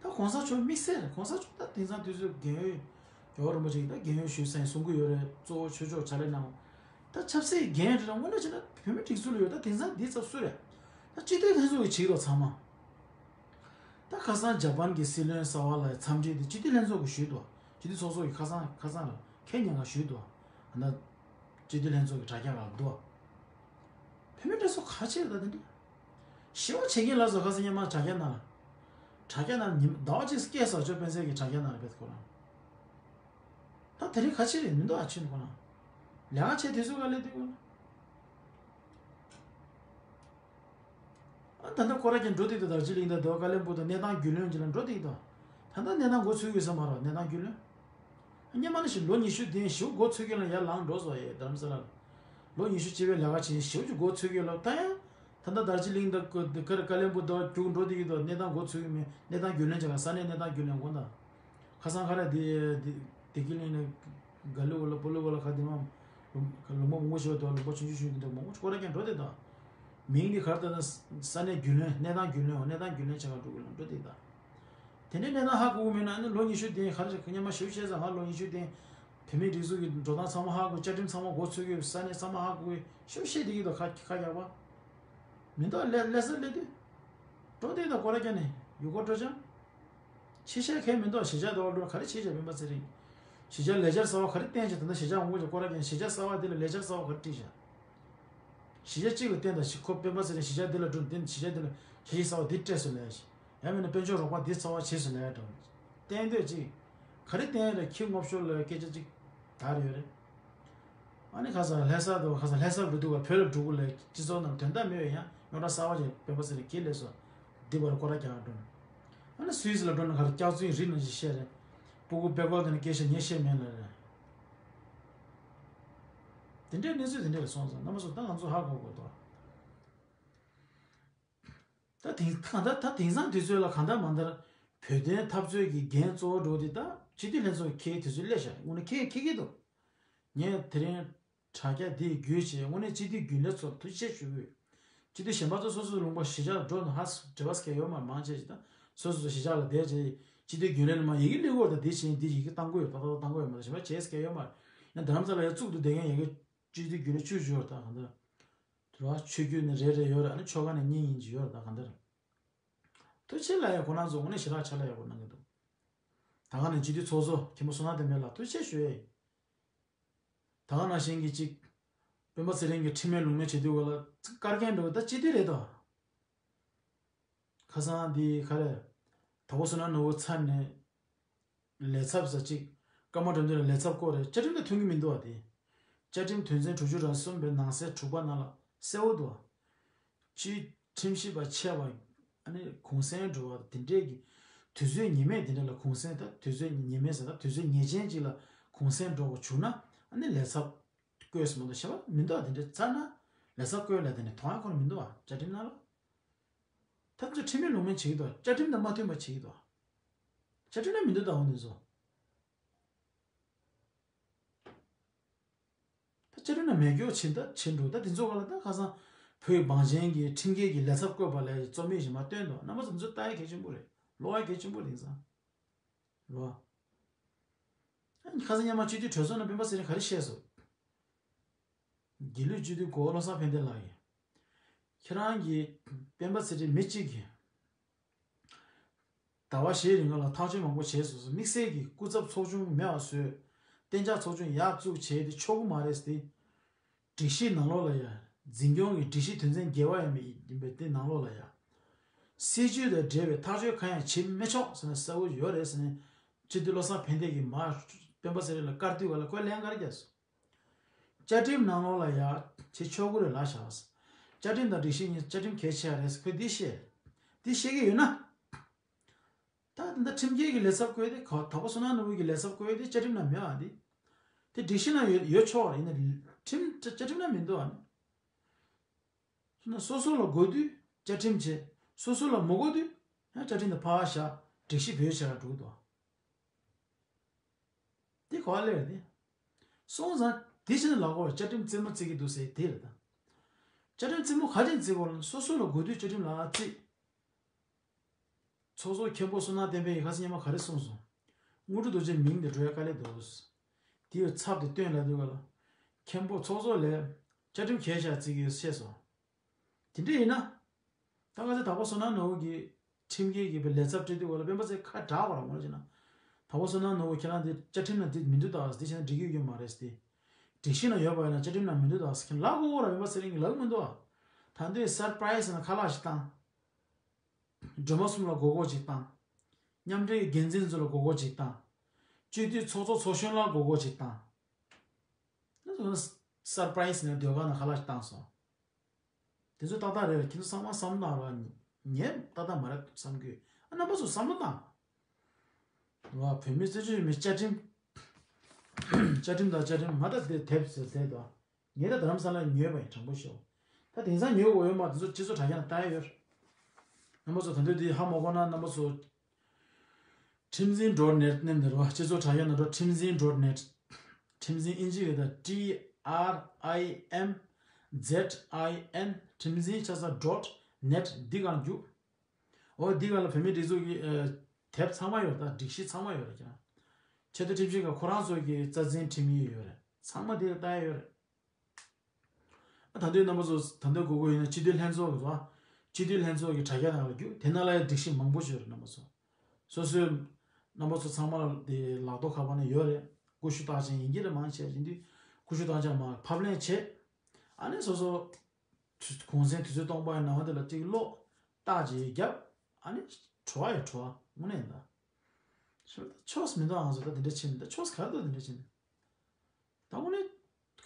ད་གོང་ས་མཆོག་དམིགས་བསལ་རེད། གོང་ས་མཆོག་ད་དེང་སང་དུས་ཚོད་རྒན་ཡོལ། རྒྱལ་བ་རིན་པོ་ཆེ་གིས་ད་རྒན་ཡོལ་ཞུས་ཚར་ཡིན་གསུང་གི་ཡོད་རེད། གཙོ་བོ་ཆོས་ཕྱོགས་ཕྱག་ལས་གནང་བ། ད་ཆབ་སྲིད་འགན་རེད་ལ་དངོས་གནས་བྱས་ན་བོད་མིའི་སྒྲིག་འཛུགས་ལ་ཡོད། ད་དེང་སང་འདི་ཚབ་སུ་རེད། ད་སྤྱི་འཐུས་ལྷན་ཚོགས་ཀྱིས་བྱེད་ཀྱི་འདུག་ཚང་མ། ད་ཁ་སང་ཇ་པན་གྱི་སྲིད་བློན་གསར་པ་ལ་འཚམས་འདྲི་དེ་སྤྱི་འཐུས་ལྷན་ཚོགས་ཀྱིས་ཞུས་འདུག་སྤྱི་འཐུས་ཚོགས་གཙོ་གིས་ཁ་སང་ཁ་སང་ར་ཁ་ཉིན་ག་ཞུས་འདུག་ཨ་ན་སྤྱི་འཐུས་ལྷན་ཚོགས་ཀྱི་དྲ་རྒྱ་ལ་འདུག་བོད་མིའི་སྒྲིག་འཛུགས་ག་ཕྱིར་ད་དེ་འདུག་ཞི་བ་བྱེད་མཁན་ལ་སོགས་ཁ་སང་ཉི་མ་དྲ་རྒྱ་ནང་ལ། དྲ་རྒྱ་ནང་ཉི་མ་ཟླ་བ་གཅིག་སྐད་ཟ་ཆོག་སྤེན་ཚེ་གི་དྲ་རྒྱ་ནང་ལ་བེད་ཁོ་རང་། ད་དེ་རིང་ག་ཕྱིར་རེད་མི་འདུག་ཨ་ཆོན་ཁོ་རང་། ལས་ཀ་བྱས་དུས་ཚོད་ག་ལས་དུས་ཁོ་རང་། ཨ་ད་ལྟ་ཁོ་རང་ཀྱང་འགྲོ་དུས་དང་དར་ཇི་ལིང་དང་དེ་བ་ཀ་ལེན་པུར་དང་གནས་སྟངས་རྒྱུས་ལོན་གྱི་ལ་འགྲོ་དུས་དང་། ད་ལྟ་གནས་སྟངས་མགོ་ཚོས་ཀྱི་ས་མ་རོ་གནས་སྟངས་རྒྱུས་ལོན། སྔོན་མ་ནི་ཞིག་ལོ་ཉི་ཤུ་དེ་ཞིག་མགོ་ཚོས་ཀྱི་ལ་ཡར་ལངས་འགྲོ་སོང་ཡེ་རྡ་རམ་ས་ལ། ལོ་ཉི་ཤུ་སྤྱི་པའི་ལས་ཀ་བྱས་ཞིག་ཅིག་མགོ་ཚོས་ཀྱི་ལ་ད་ཡང་། ད་ལྟ་དར་ཇི་ལིང་དང་ཀ་ཀ་ལེན་པུར་དང་རྒྱུག་འགྲོ་དུས་དང་གནས་སྟངས་མགོ་ཚོས་ཀྱི་མེད། གནས་སྟངས་རྒྱུས་ལོན་བྱེད་ག་ས་གནས་གནས་སྟངས་རྒྱུས་ལོན་དགོངས་དག་ཁ་སང་ཁ་ར་དེ་དེ་དེ་ཀི་ལིང་ནས་ག་ལུ་བ་ལ་པོ་ལུ་བ་ལ་ཁ་དེ་མ་ལུང་པ་མང་པོ་ཞིག་འདུག་ལུང་པ་ཆུང་ཆུང་ཆུང་དེ་འདྲ་མང་པོ་ཁོ་ར་ཀྱང་འགྲོ་དེ་དང་། མིང་འདི་གར་ལྟ་ན་ས་གནས་རྒྱུས་ལོན་གནས་སྟངས་རྒྱུས་ལོན་འོ་གནས་སྟངས་རྒྱུས་ལོན་བྱེད་ག་འགྲོ་གི་ལ་འགྲོ་དེ་དང་། དེ་འདྲའི་གནས་སྟངས་ཧ་གོ་གི་མེད་ན་ནི་ལོ་ཉི་ཤུ་དེ་ག་རེ་ཉི་མ་ཞིབ་བཤད་ས་ང་ལོ་ཉི་ཤུ་དེ་བོད་མིའི་སྒྲིག་འཛུགས་ཀྱི་འགྲོ་སྟངས་ཚང་མ་ཧ་གོ་བཅའ་ཁྲིམས་ཚང་མ་མགོ་ཚོས་གི་ས་གནས་ཚང་མ་ཧ་གོ་གི་ཞིབ་བཤད་དེ་གི་དང་ཁ་ཁ་རྒྱག་པ། མི་འདུག་ལས་ལས་ས་ལས་དུས། འགྲོ་དེ་དང་ཁོ་ར་ཀྱང་ནི་ཡུལ་སྐོར་སྤྲོ་འཆམ། ཕྱི་བཤད་མཁན་མི་འདུག་གཞིས་ཆགས་དེ་བ་ལོར་ག་རེ་བྱེད་བྱ་སྤེན་པ་ཚེ་རིང་། གཞིས་ཆགས་ལས་འཆར་གསར་བ་ག་རེ་བསྟན་བྱ་ད་ལྟ་གཞིས་ཆགས་འོང་དགོས་བྱ་ཁོ་ར་ཀྱང་གཞིས་ཆགས་གསར་བ་དེ་ལ་ལས་འཆར་གསར་བ་ག་རེ་བྲིས་བྱ། གཞིས་ཆགས་གཅིག་ལ་བརྟེན་དང་གཞིས་ཁོ་སྤེན་པ་ཚེ་རིང་གཞིས་ཆགས་འདི་ལ་འགྲོ་འདི་གཞིས་ཆགས་འདི་ལ་གཞིས་གཞིས་གསར་བ་འདི་སྤྲད་སོང་ལས་ཞིག་ཡང་མིན་ན་དཔལ་འབྱོར་རོགས་པ་འདི་གསར་བ་བྱེད་སོང་ལས་འགྲོ། བརྟེན་འདོད་ཅིག་ག་རེ་བརྟེན་ལ་ཁྱི་ངོ་ཤོར་ལ་སྐད་ཆ་ཅིག་དར་ཡོད་རེད། ཨ་ནི་ཁ་སང་ལྷ་ས་དུ་ཁ་སང་ལྷ་ས་འགྲོ་དུས་བ་བོད་ལ་འགྲོ་དགོས་ལས་སྤྱི་ཚོགས་ནང་དོན་དག་མེད་པའི་ཡང་རྙོག་དྲ་གསར་བ་ཅིག་སྤེན་པ་ཚེ་རིང་གིས་ལས་སོ་འདི་བར་སྐོར་ར་རྒྱག་འགྲོ། ཨ་ནི་སུད་སི་ལ་འགྲོ་ན་ཁ་ར་སྐྱག་རྫུན་རིགས་ནང་བཞིན་བཤད་རེད། སྤུ་གུ་པད་ཀོག་དེ་ནས་སྐད་ཆ་ངས་བཤད་མེད་ལ་རེད། དེ་འདྲའི་གནས་ཚུལ་དེ་འདྲ་རེ་སོང་ཙང་རྣམ་པ་ཚོ་ད་ང་ཚོ་ཧ་གོ་དགོས་དོ། ད་དེང་གང་ལྟར་ད་དེང་སང་དུས་ཚོད་ལ་གང་ལྟར་མ་ལྟར་བོད་དོན་འཐབ་རྩོད་ཀྱི་འགན་གཙོ་བོ་འགྲོ་དེ་ད་སྤྱི་འཐུས་ལྷན་ཚོགས་ཀྱི་འཁེལ་དུས་ཚོད་སླེབས་ཤག་དངོས་གནས་འཁེལ་འཁེལ་གྱི་འདུག་ངས་དེ་རིང་དྲ་རྒྱ་འདི་བརྒྱུད་བྱས་དངོས་གནས་སྤྱི་འཐུས་རྒྱུན་ལས་ཚོར་ཐུགས་རྗེ་ཆེ་ཞུ་གི་ཡོད། སྤྱི་འཐུས་གཞན་པ་ཚོ་སོ་སོའི་ལུང་པ་གཞིས་ཆགས་འགྲོ་ནས་ཧ་འབྲེལ་བ་སྐད་ཡོད་མ་མང་ཆེ་ཞིག་དང་སོ་སོ་སོ་གཞིས་ཆགས་ལ་བསྡད་བྱས་སྤྱི་འཐུས་རྒྱུན་ལས་ནས་མ་ཡི་གེ་ལས་ཀོར་དང་འདི་བྱས་འདི་ཡི་གེ་བཏང་གི་ཡོད། ཏག་ཏག་བཏང་གི་ཡོད་མ་གཏོགས་གཞན་པ་བྱས་སྐད་ཡོད་མ་རེད། ཡང་རྡ་རམ་ས་ལ་ཡ་གཙུག་ཏུ་བསྡད་མཁན་ཡ་གི་སྤྱི་འཐུས་རྒྱུན་ལས་བཅུ་བཅུ་ཡོད་ད་གང་ལྟར། དེ་ར་ཆོས་བརྒྱུད་ནས་རེ་རེ་ཡོད་རེད། ཨ་ནི་ཆོལ་ཁ་ནས་གཉིས་གཉིས་ཅིག་ཡོད་རེད་ད་གང་ལྟར། ཐུགས་རྗེ་ཆེ་ལབ་ཡ་ཁོ་རང་ཚོ་དངོས་གནས་ཞེ་དྲག་ཕྱག་ལས་ཡག་པོ་གནང་གི་འདུག་ད་ག་ནས་སྤྱི་འཐུས་ཚོགས་གཙོ་མཁན་པོ་བསོད་ནམས་བསྟན་འཕེལ་ལགས་ཐུགས་རྗེ་ཆེ་ཞུ་ཡ་ཡིན། ད་ག་ནང་བཞིན་གྱི་གཅིག་སྤེན་པ་ཚེ་རིང་གིས་ཁྲིམས་མེད་ལུགས་མེད་བྱེད་དུས་ག་ལ་བཀར་མཁན་འགྲོ་ད་སྤྱི་འཐུས་རེད་དོ། ཁ་སང་འདི་ག་རེ། དྭགས་པོ་བསོད་ནམས་ནོར་བུ་ཚར་ནས་ལས་ཚབ་ཟེར་གཅིག་སྐར་མ་དོན་དུ་ལ་ལས་ཚབ་སྐོར་རེད། བཅའ་ཁྲིམས་དང་མཐུན་གྱི་མི་འདུག་བ་དེ། བཅའ་ཁྲིམས་དོན་ཚན་དྲུག་ཅུ་རེ་གསུམ་པའི་ནང་གསེས་དྲུག་པ་ནང་ལ་གསལ་བོ་འདུག་བ། སྤྱིའི་ཁྲིམས་ཞིབ་པ་ཆེ་བ་ཨ་ནི་གུང་སེང་འགྲོ་བ་དེ་འདྲས་ཀྱི་དུས་ཚོད་ཉི་མས་དེ་འདྲས་ལ་གུང་སེང་ད་དུས་ཚོད་ཉི་མས་ཟེར་ད་དུས་ཚོད་ངེས་ཅན་ཅིག་ལ་གུང་སེང་འགྲོ་དགོས་བྱུང་ན་ཨ་ནི་ལས་ཚབ་བསྐོས་སོང་མ་གཏོགས་ཞེ་པོ་མི་འདུག་བ། དེ་འདྲས་ཚར་ན་ལས་ཚབ་བསྐོས་ལ་དེ་ནས་དོན་ཁོ་རང་མི་འདུག་བ། བཅའ་ཁྲིམས་ནང་ལ། ད་ཚོ་ཁྲིམས་མེད་ལུགས་མེད་བྱེད་ཀྱི་འདུག་བ། བཅའ་ཁྲིམས་དང་མ་མཐུན་པ་བྱེད་ཀྱི་འདུག་བ། བཅའ་ཁྲིམས་ནང་མི་འདུག་ད་འོ་འདི་ཚོ། ད་བཅའ་ཁྲིམས་ནང་མེད་སྐྱོ་ཕྱིན་ད་ཕྱིན་འགྲོ་ད་དེ་ཚོ་ག་ལ་ད་ཁ་སང་བོད་བང་ཆེན་གྱི་ཁྲིམས་འགལ་གྱི་ལས་ཚབ་བསྐོས་པ་ལས་རྩོམ་ཡིག་ཞིག་མ་བཏོན་འདུག་རྣམ་པ་ཚོ་འདི་ཚོ་ལྟ་ཡ་གལ་ཆེན་པོ་རེད། ཀློག་ཡ་གལ་ཆེན་པོ་རེད་དེང་སང་། རེད་བ། ཁ་སང་སྔོན་མ་སྤྱི་འཐུས་གྲོས་ཚོགས་ནང་སྤེན་པ་ཚེ་རིང་ག་རེ་བཤད་སོང་། དགེ་ལུགས་སྤྱི་འཐུས་གོ་བོ་བློ་བཟང་ཕན་བདེ་ལགས་ཀྱིས། ཁྱེད་རང་གིས་སྤེན་པ་ཚེ་རིང་མི་གཅིག་གིས་ཟླ་བ་བཞིའི་རིང་ལ་ཐག་གཅོད་མང་པོ་བྱས་སོང་ཟེར། དམིགས་བསལ་གྱིས་སྐུ་ཚབ་ཚོགས་ཆུང་མེད་པ་བཟོས། གཏན་འཇགས་ཚོགས་ཆུང་ཡར་བཙུགས་བྱས་ཏེ་ཆོག་གི་མ་རེད་ཟེར་ཏེ། སྒྲིག་གཞི་ནང་ལོགས་ལ་ཡ། འཛིན་སྐྱོང་གི་སྒྲིག་གཞི་དོན་ཚན་བརྒྱད་པ་ཡང་མེད་ཡིན་པས་དེ་ནང་ལོགས་ལ་ཡ། སྲིད་ཇུས་དང་འབྲེལ་བའི་ཐག་གཅོད་གང་ཡང་བྱེད་མི་ཆོག་ཟེར་ན་གསལ་བོ་ཡོད་རེད་ཟེར་ནས། སྤྱི་འཐུས་བློ་བཟང་ཕན་བདེ་གིས་མར་སྤེན་པ་ཚེ་རིང་ལ་བཀར་དུས་ག་ལ་ཁོས་ལན་ག་རེ་བརྒྱབ་སོང་། བཅའ་ཁྲིམས་ནང་ལོགས་ལ་ཡ་བྱེད་ཆོག་གི་རེད་ལབ་བཞག་བཅའ་ཁྲིམས་དང་སྒྲིག་གཞི་གཉིས་བཅའ་ཁྲིམས་གལ་ཆེ་བ་རེད་ཟེར་ཁོས་འདི་བཤད། འདི་བཤད་ཀྱི་ཡོད་ན། ད་ད་ཁྲིམས་འགལ་གྱི་ལས་ཚབ་བསྐོས་ཏེ་ག་དྭགས་པོ་བསོད་ནམས་ནོར་བུ་གི་ལས་ཚབ་བསྐོས་ཏེ་བཅའ་ཁྲིམས་ནང་མེད་པ་འདི། དེ་སྒྲིག་གཞི་ནང་ཡོད་ཡོད་ཆོག་པ་ཡིན་ན་ཁྲིམས་བཅའ་ཁྲིམས་ནང་མི་འདུག་ཨ་ནི། ན་སོ་སོ་ལ་དགོས་དུས་བཅའ་ཁྲིམས་བྱེད། སོ་སོ་ལ་མ་དགོས་དུས་ཡང་བཅའ་ཁྲིམས་དེ་ཕར་བཞག་སྒྲིག་གཞི་བེད་སྤྱོད་བྱས་འགྲོ་གི་འདུག་དེ་ག་པར་སླེབས་རེད་དེ། སོང་ཙང་དེ་བྱས་ན་ལབ་དགོས་པ་བཅའ་ཁྲིམས་རྩེད་མོ་རྩེ་གི་འདུག་ཟེར་དེ་རེད་ད། བཅའ་ཁྲིམས་རྩེད་མོ་ག་དེ་རྩེ་དགོས་ལབ་ན་སོ་སོ་ལ་དགོས་དུས་བཅའ་ཁྲིམས་ལ་རྩེད། ཚོགས་གཙོ་མཁན་པོ་བསོད་ནམས་བསྟན་འཕེལ་གྱིས་ཁ་སང་སྔོན་མ་ག་རེ་གསུངས་སོང་། དངོས་གྲུབ་རྡོ་རྗེའི་མིང་དེ་འགྲོ་ཡ་དཀའ་ལས་འདུག་དེ་ཡི་ཚབ་དེ་སྟོན་ལབ་དུས་ག་ལ། མཁན་པོ་ཚོགས་གཙོ་ལས་བཅའ་ཁྲིམས་གལ་ཆེ་བརྩི་གི་ཡོད་བཤད་སོང་། དེ་འདྲ་ཡིན་ན། ད་ག་ཚོད་དྭགས་པོ་བསོད་ནམས་ནོར་བུ་གིས་ཁྲིམས་འགལ་གྱི་བའི་ལས་ཚབ་སྤྲད་དུས་ག་ལ་སྤེན་པ་ཚེ་ཁ་གྲག་པ་ར་ངོ་ལ་བྱས་ན། དྭགས་པོ་བསོད་ནམས་ནོར་བུ་ཁྱེད་རང་དེ་བཅའ་ཁྲིམས་ནང་དེ་མི་འདུག་ད་དེ་བྱས་ན་འགྲིག་གི་ཡོད་མ་རེད་ཟེར་ཏེ། སྒྲིག་གཞི་ནང་ཡོད་པ་ཡིན་ན་བཅའ་ཁྲིམས་ནང་མི་འདུག་ད་ཟེར་མཁན་ལབ་དགོས་ར་སྤེན་པ་ཚེ་རིང་གིས་ལབ་གི་མི་འདུག་ཨ། ད་འདི་སར་པ་རའི་སི་ཟེར་ན་ཁ་ལག་ཞིག་བཏང་། སྒྲོལ་མ་གསུམ་ལ་མགོ་སྐོར་ཅིག་བཏང་། མཉམ་འབྲེལ་གྱི་འགན་འཛིན་ཚོ་ལ་མགོ་སྐོར་ཅིག་བཏང་། སྤྱི་འཐུས་ཚོགས་གཙོ་ཚོགས་གཞོན་ལ་མགོ་སྐོར་ཅིག་བཏང་། ཨ་ནི་སར་པ་རའི་སི་ནས་ཟློས་གར་ནང་ཁ་ལག་ཅིག་བཏང་སོང་། དེ་ཚོ་ཏག་ཏག་རེད། ཁྱེད་ཚོ་ཚང་མ་བསམ་བློ་བཏང་རོགས། ངས་ཏག་ཏག་མ་རེད་བསམ་གི་ཡོད། ཨ་རྣམ་པ་ཚོ་བསམ་བློ་བཏང་། བ་བོད་མི་རྩོད་བཅུད་མི་བཅའ་ཁྲིམས། བཅའ་ཁྲིམས་དང་བཅའ་ཁྲིམས་ང་ད་དེ་དེབ་ཟེར་དེ་དང་། ངས་ད་རྡ་རམ་ས་ལ་ཉོས་པ་ཡིན་དྲང་པོ་ཤོད། ད་དེང་སང་ཉོས་འོས་མ་དེ་ཚོ་སྤྱི་ཚོགས་དྲ་རྒྱ་ནང་ལྟ་ཡ་ཡོད། རྣམ་པ་ཚོ་ད་དུང་དེ་ཧ་མ་གོ་ན་རྣམ་པ་ཚོ། ཁྲིམས་འཛིན་ཌོཊ་ནེཊ་ནས་འདིར་བ་སྤྱི་ཚོགས་དྲ་རྒྱ་ནང་འགྲོ། ཁྲིམས་འཛིན་ཌོཊ་ནེཊ། ཁྲིམས་འཛིན་ཨིན་ཇི་རེད་ད། ཊི་ཨར་ཨའི་ཨེན་ཛེཌ་ཨའི་ཨེན། ཁྲིམས་འཛིན་ཆ་ཚང་ཌོཊ་ནེཊ་འདི་གང་རྒྱུགས། འོ་འདི་གང་ལ་བོད་མིའི་སྒྲིག་འཛུགས་ཀྱི་ཨ་དེབ་ཚང་མ་ཡོད་རེད་ད། སྒྲིག་གཞི་ཚང་མ་ཡོད་རེད་ཀྱང་། ཆེས་མཐོའི་ཁྲིམས་ཞིབ་ཁང་ཁོ་རང་ཚོ་གི་རྩ་འཛིན་ཁྲིམས་ཡིག་ཡོད་རེད། ཚང་མ་འདི་ལ་ལྟ་ཡ་ཡོད་རེད། ད་དུང་རྣམ་པ་ཚོ་ད་དུང་དགོས་མཁོ་ཡིན་ན་སྤྱི་འཐུས་ལྷན་ཚོགས་ཀྱི་རོགས། སྤྱི་འཐུས་ལྷན་ཚོགས་ཀྱི་དྲ་རྒྱ་ནང་ལ་རྒྱུགས། དེ་ནང་ལ་ཡང་སྒྲིག་གཞི་མང་པོ་ཞིག་ཡོད་རེད་རྣམ་པ་ཚོ། སོ་སོའི་རྣམ་པ་ཚོ་ཚང་མ་ལ་དེ་ལག་ཐོག་ཁ་པར་ནང་ཡོད་རེད། ཀུ་ཤུ་རྟགས་ཅན་ཡིན་གྱི་རེད། མང་ཆེ་ཡིན་དུས་ཀུ་ཤུ་རྟགས་ཅན་མར་ཕབ་ལེན་བྱེད། ཨ་ནི་སོ་སོ་གུང་སེང་དུས་ཚོད་སྟོང་པ་ཡི་ནང་དེ་ལ་གཅིག་ཀློག་རྟགས་ཅིག་བརྒྱབ། ཨ་ནི་བྲོ་བ་ཡོད་བྲོ་བ་དངོས་གནས་ཡིན་ད། ཆོས་མི་འདུག་ཨང་ཚོ་ད་དེ་འདྲ་བྱེད་མི་འདུག་ཆོས་ག་རེ་འདུག་དེ་འདྲ་བྱེད་མི་འདུག་ད་དངོས་གནས་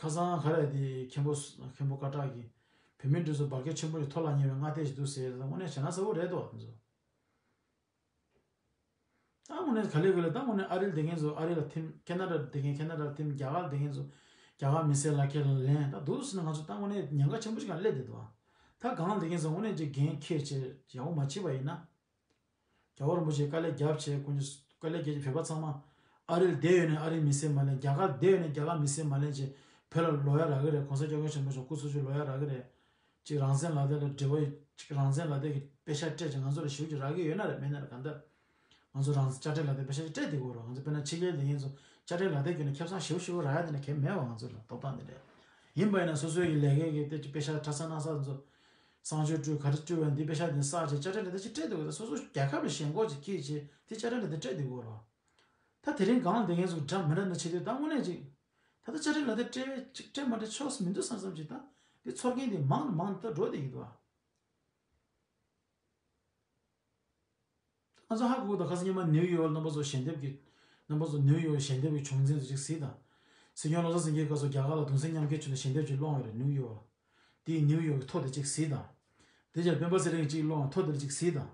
ཁ་སང་ག་རེ་དེ་མཁན་པོ་མཁན་པོ་སྐད་གྲགས་ཀྱིས་བོད་མིའི་སྒྲིག་འཛུགས་འབར་གས་ཆེན་པོ་ཞིག་ཐོག་ལ་ཉེ་བའི་སྔ་ལྟས་ཤིག་འདུག་ཟེར། ད་དངོས་གནས་བྱས་ན་གསལ་པོ་རེད་དོ་དེ་ཚོ། ད་དངོས་གནས་ག་ལེ་ག་ལེ་ད་དངོས་གནས་ཨ་རིར་བསྡད་མཁན་ཚོ་ཨ་རི་ལ་ཐིམ། ཁེ་ན་ཌ་བསྡད་མཁན་ཁེ་ན་ཌ་ལ་ཐིམ། རྒྱ་གར་བསྡད་མཁན་ཚོ་རྒྱ་གར་མི་སེར་ལག་ཁྱེར་ལ་ལེན། ད་འདུག་ཟེར་ན་ང་ཚོ་ད་དངོས་གནས་ཉེན་ཁ་ཆེན་པོ་ཞིག་སྒང་སླེབས་བསྡད་འདུག་ད་སྒང་ལ་བསྡད་མཁན་ཚོ་དངོས་གནས་ཀྱི་འགན་འཁྱེར་བྱས་ཡག་པོ་མ་བྱས་པ་ཡིན་ན། རྒྱལ་བ་རིན་པོ་ཆེས་དཀའ་ལས་བརྒྱབ་བྱས་ཁོང་ཚོས་དཀའ་ལས་བརྒྱབ་བྱས་བོད་པ་ཚང་མ་ ཨ་རི་ལ་བསྡད་ཡོད་ནས་ཨ་རིའི་མི་སེར་མ་ལེན། རྒྱ་གར་བསྡད་ཡོད་ནས་རྒྱ་གར་མི་སེར་མ་ལེན་བྱས། བོད་ལ་ལོག་ཡ་རག་གི་རེད། གོང་ས་སྐྱབས་མགོན་ཆེན་པོ་མཆོག་སྐུ་ཚེགས་ཆུ་ལོག་ཡ་རག་གི་རེད། ཅིག་རང་བཙན་ལག་དེབ་ལ་འབྲེལ་བ་ཡོད། ཅིག་རང་བཙན་ལག་དེབ་ཀྱི་པེ་ཤག་སྤྲད་ཅིག་ང་ཚོ་ལ་ཞེ་པོ་ཅིག་རག་གི་ཡོད་ན་རེད། མེད་ན་རེད། གང་ལྟར་ང་ཚོ་རང་བཙན་དཔྱ་ཁྲལ་ལག་དེབ་པེ་ཤག་ཅིག་སྤྲད་བསྡད་དགོས་རེད། ང་ཚོ་དཔེར་ན་ཕྱི་རྒྱལ་སླེབས་མཁན་ཚོ་དཔྱ་ཁྲལ་ལག་དེབ་བརྒྱུད་ནས་ཁེ་བཟང་ཞེ་པོ་ཞེ་པོ་རག་ཡ་དེ་འདྲ་གང་ཡང་མེད་པ། ང་ཚོ་ལ་ཐོབ་ཐང་དེ་འདྲ། ཡིན་པ་ཡིན་ན་སོ་སོའི་གི་ལས་ཀའི་གི་དེ་ཅིག་པེ་ཤག་ཁྲ་ས་ན་ས་ཚོ་གསང་སྤྱོད་སྤྲོད་ག་རེ་སྤྲོད་པ་འདི་པེ་ཤག་དེ་བསགས་བྱས་དཔྱ་ཁྲལ་ལག་དེབ་ཅིག་སྤྲད་བསྡད་དགོས་རེད། སོ་སོ་རྒྱལ་ཁབ་ལ་ཞེན་ཁོག་ཅིག་སྐྱེས་བྱས་དེ་དཔྱ་ཁྲལ་ལག་དེབ་སྤྲད་བསྡད་དགོས་རེད། ད་དེ་རིང་སྒང་ལ་བསྡད་མཁན་ཚོ་འདྲ་མི་འདྲ་འདྲ་བྱེད་དུས་ད་དངོས་གནས་ཅིག་ད་ལྟ་དཔྱ་ཁྲལ་ལག་དེབ་སྤྲད་ཅིག་སྤྲད་མ་སྤྲད་ཆོག་མི་འདུག་བསམ་བསམ་ཅིག་ད་འདི་ཚོར་མཁན་དེ་མང་ནས་མང་ནས་ད་འགྲོ་བསྡད་ཀྱི་འདུག་ཨ། ང་ཚོ་ཧ་གོ་གི་འདུག་ཁ་སང་ཉི་མ་ནིའུ་ཡོག་རྣམ་པ་ཚོ་ཞལ་འདེབས་ཀྱི་རྣམ་པ་ཚོ་ནིའུ་ཡོག་ཞལ་འདེབས་ཀྱི་བྱུང་འཛིན་དུ་ཅིག་གཟིགས་དང་། སྲིད་སྐྱོང་བློ་བཟང་སེང་གེའི་སྐབས་སུ་རྒྱ་གར་ལ་གདུང་སེམས་མཉམ་སྐྱེད་བྱུང་ནས་ཞལ་འདེབས་ཅིག་སློང་བ་རེད་ནིའུ་ཡོག་ལ། དེའི་ནིའུ་ཡོག་གི་ཐོ་དེ་ཅིག་གཟིགས་དང་། དེ་རྗེས་སྤེན་པ་ཚེ་རིང་ཅིག་སློང་ཐོ་དེ་ཅིག་གཟིགས་དང་།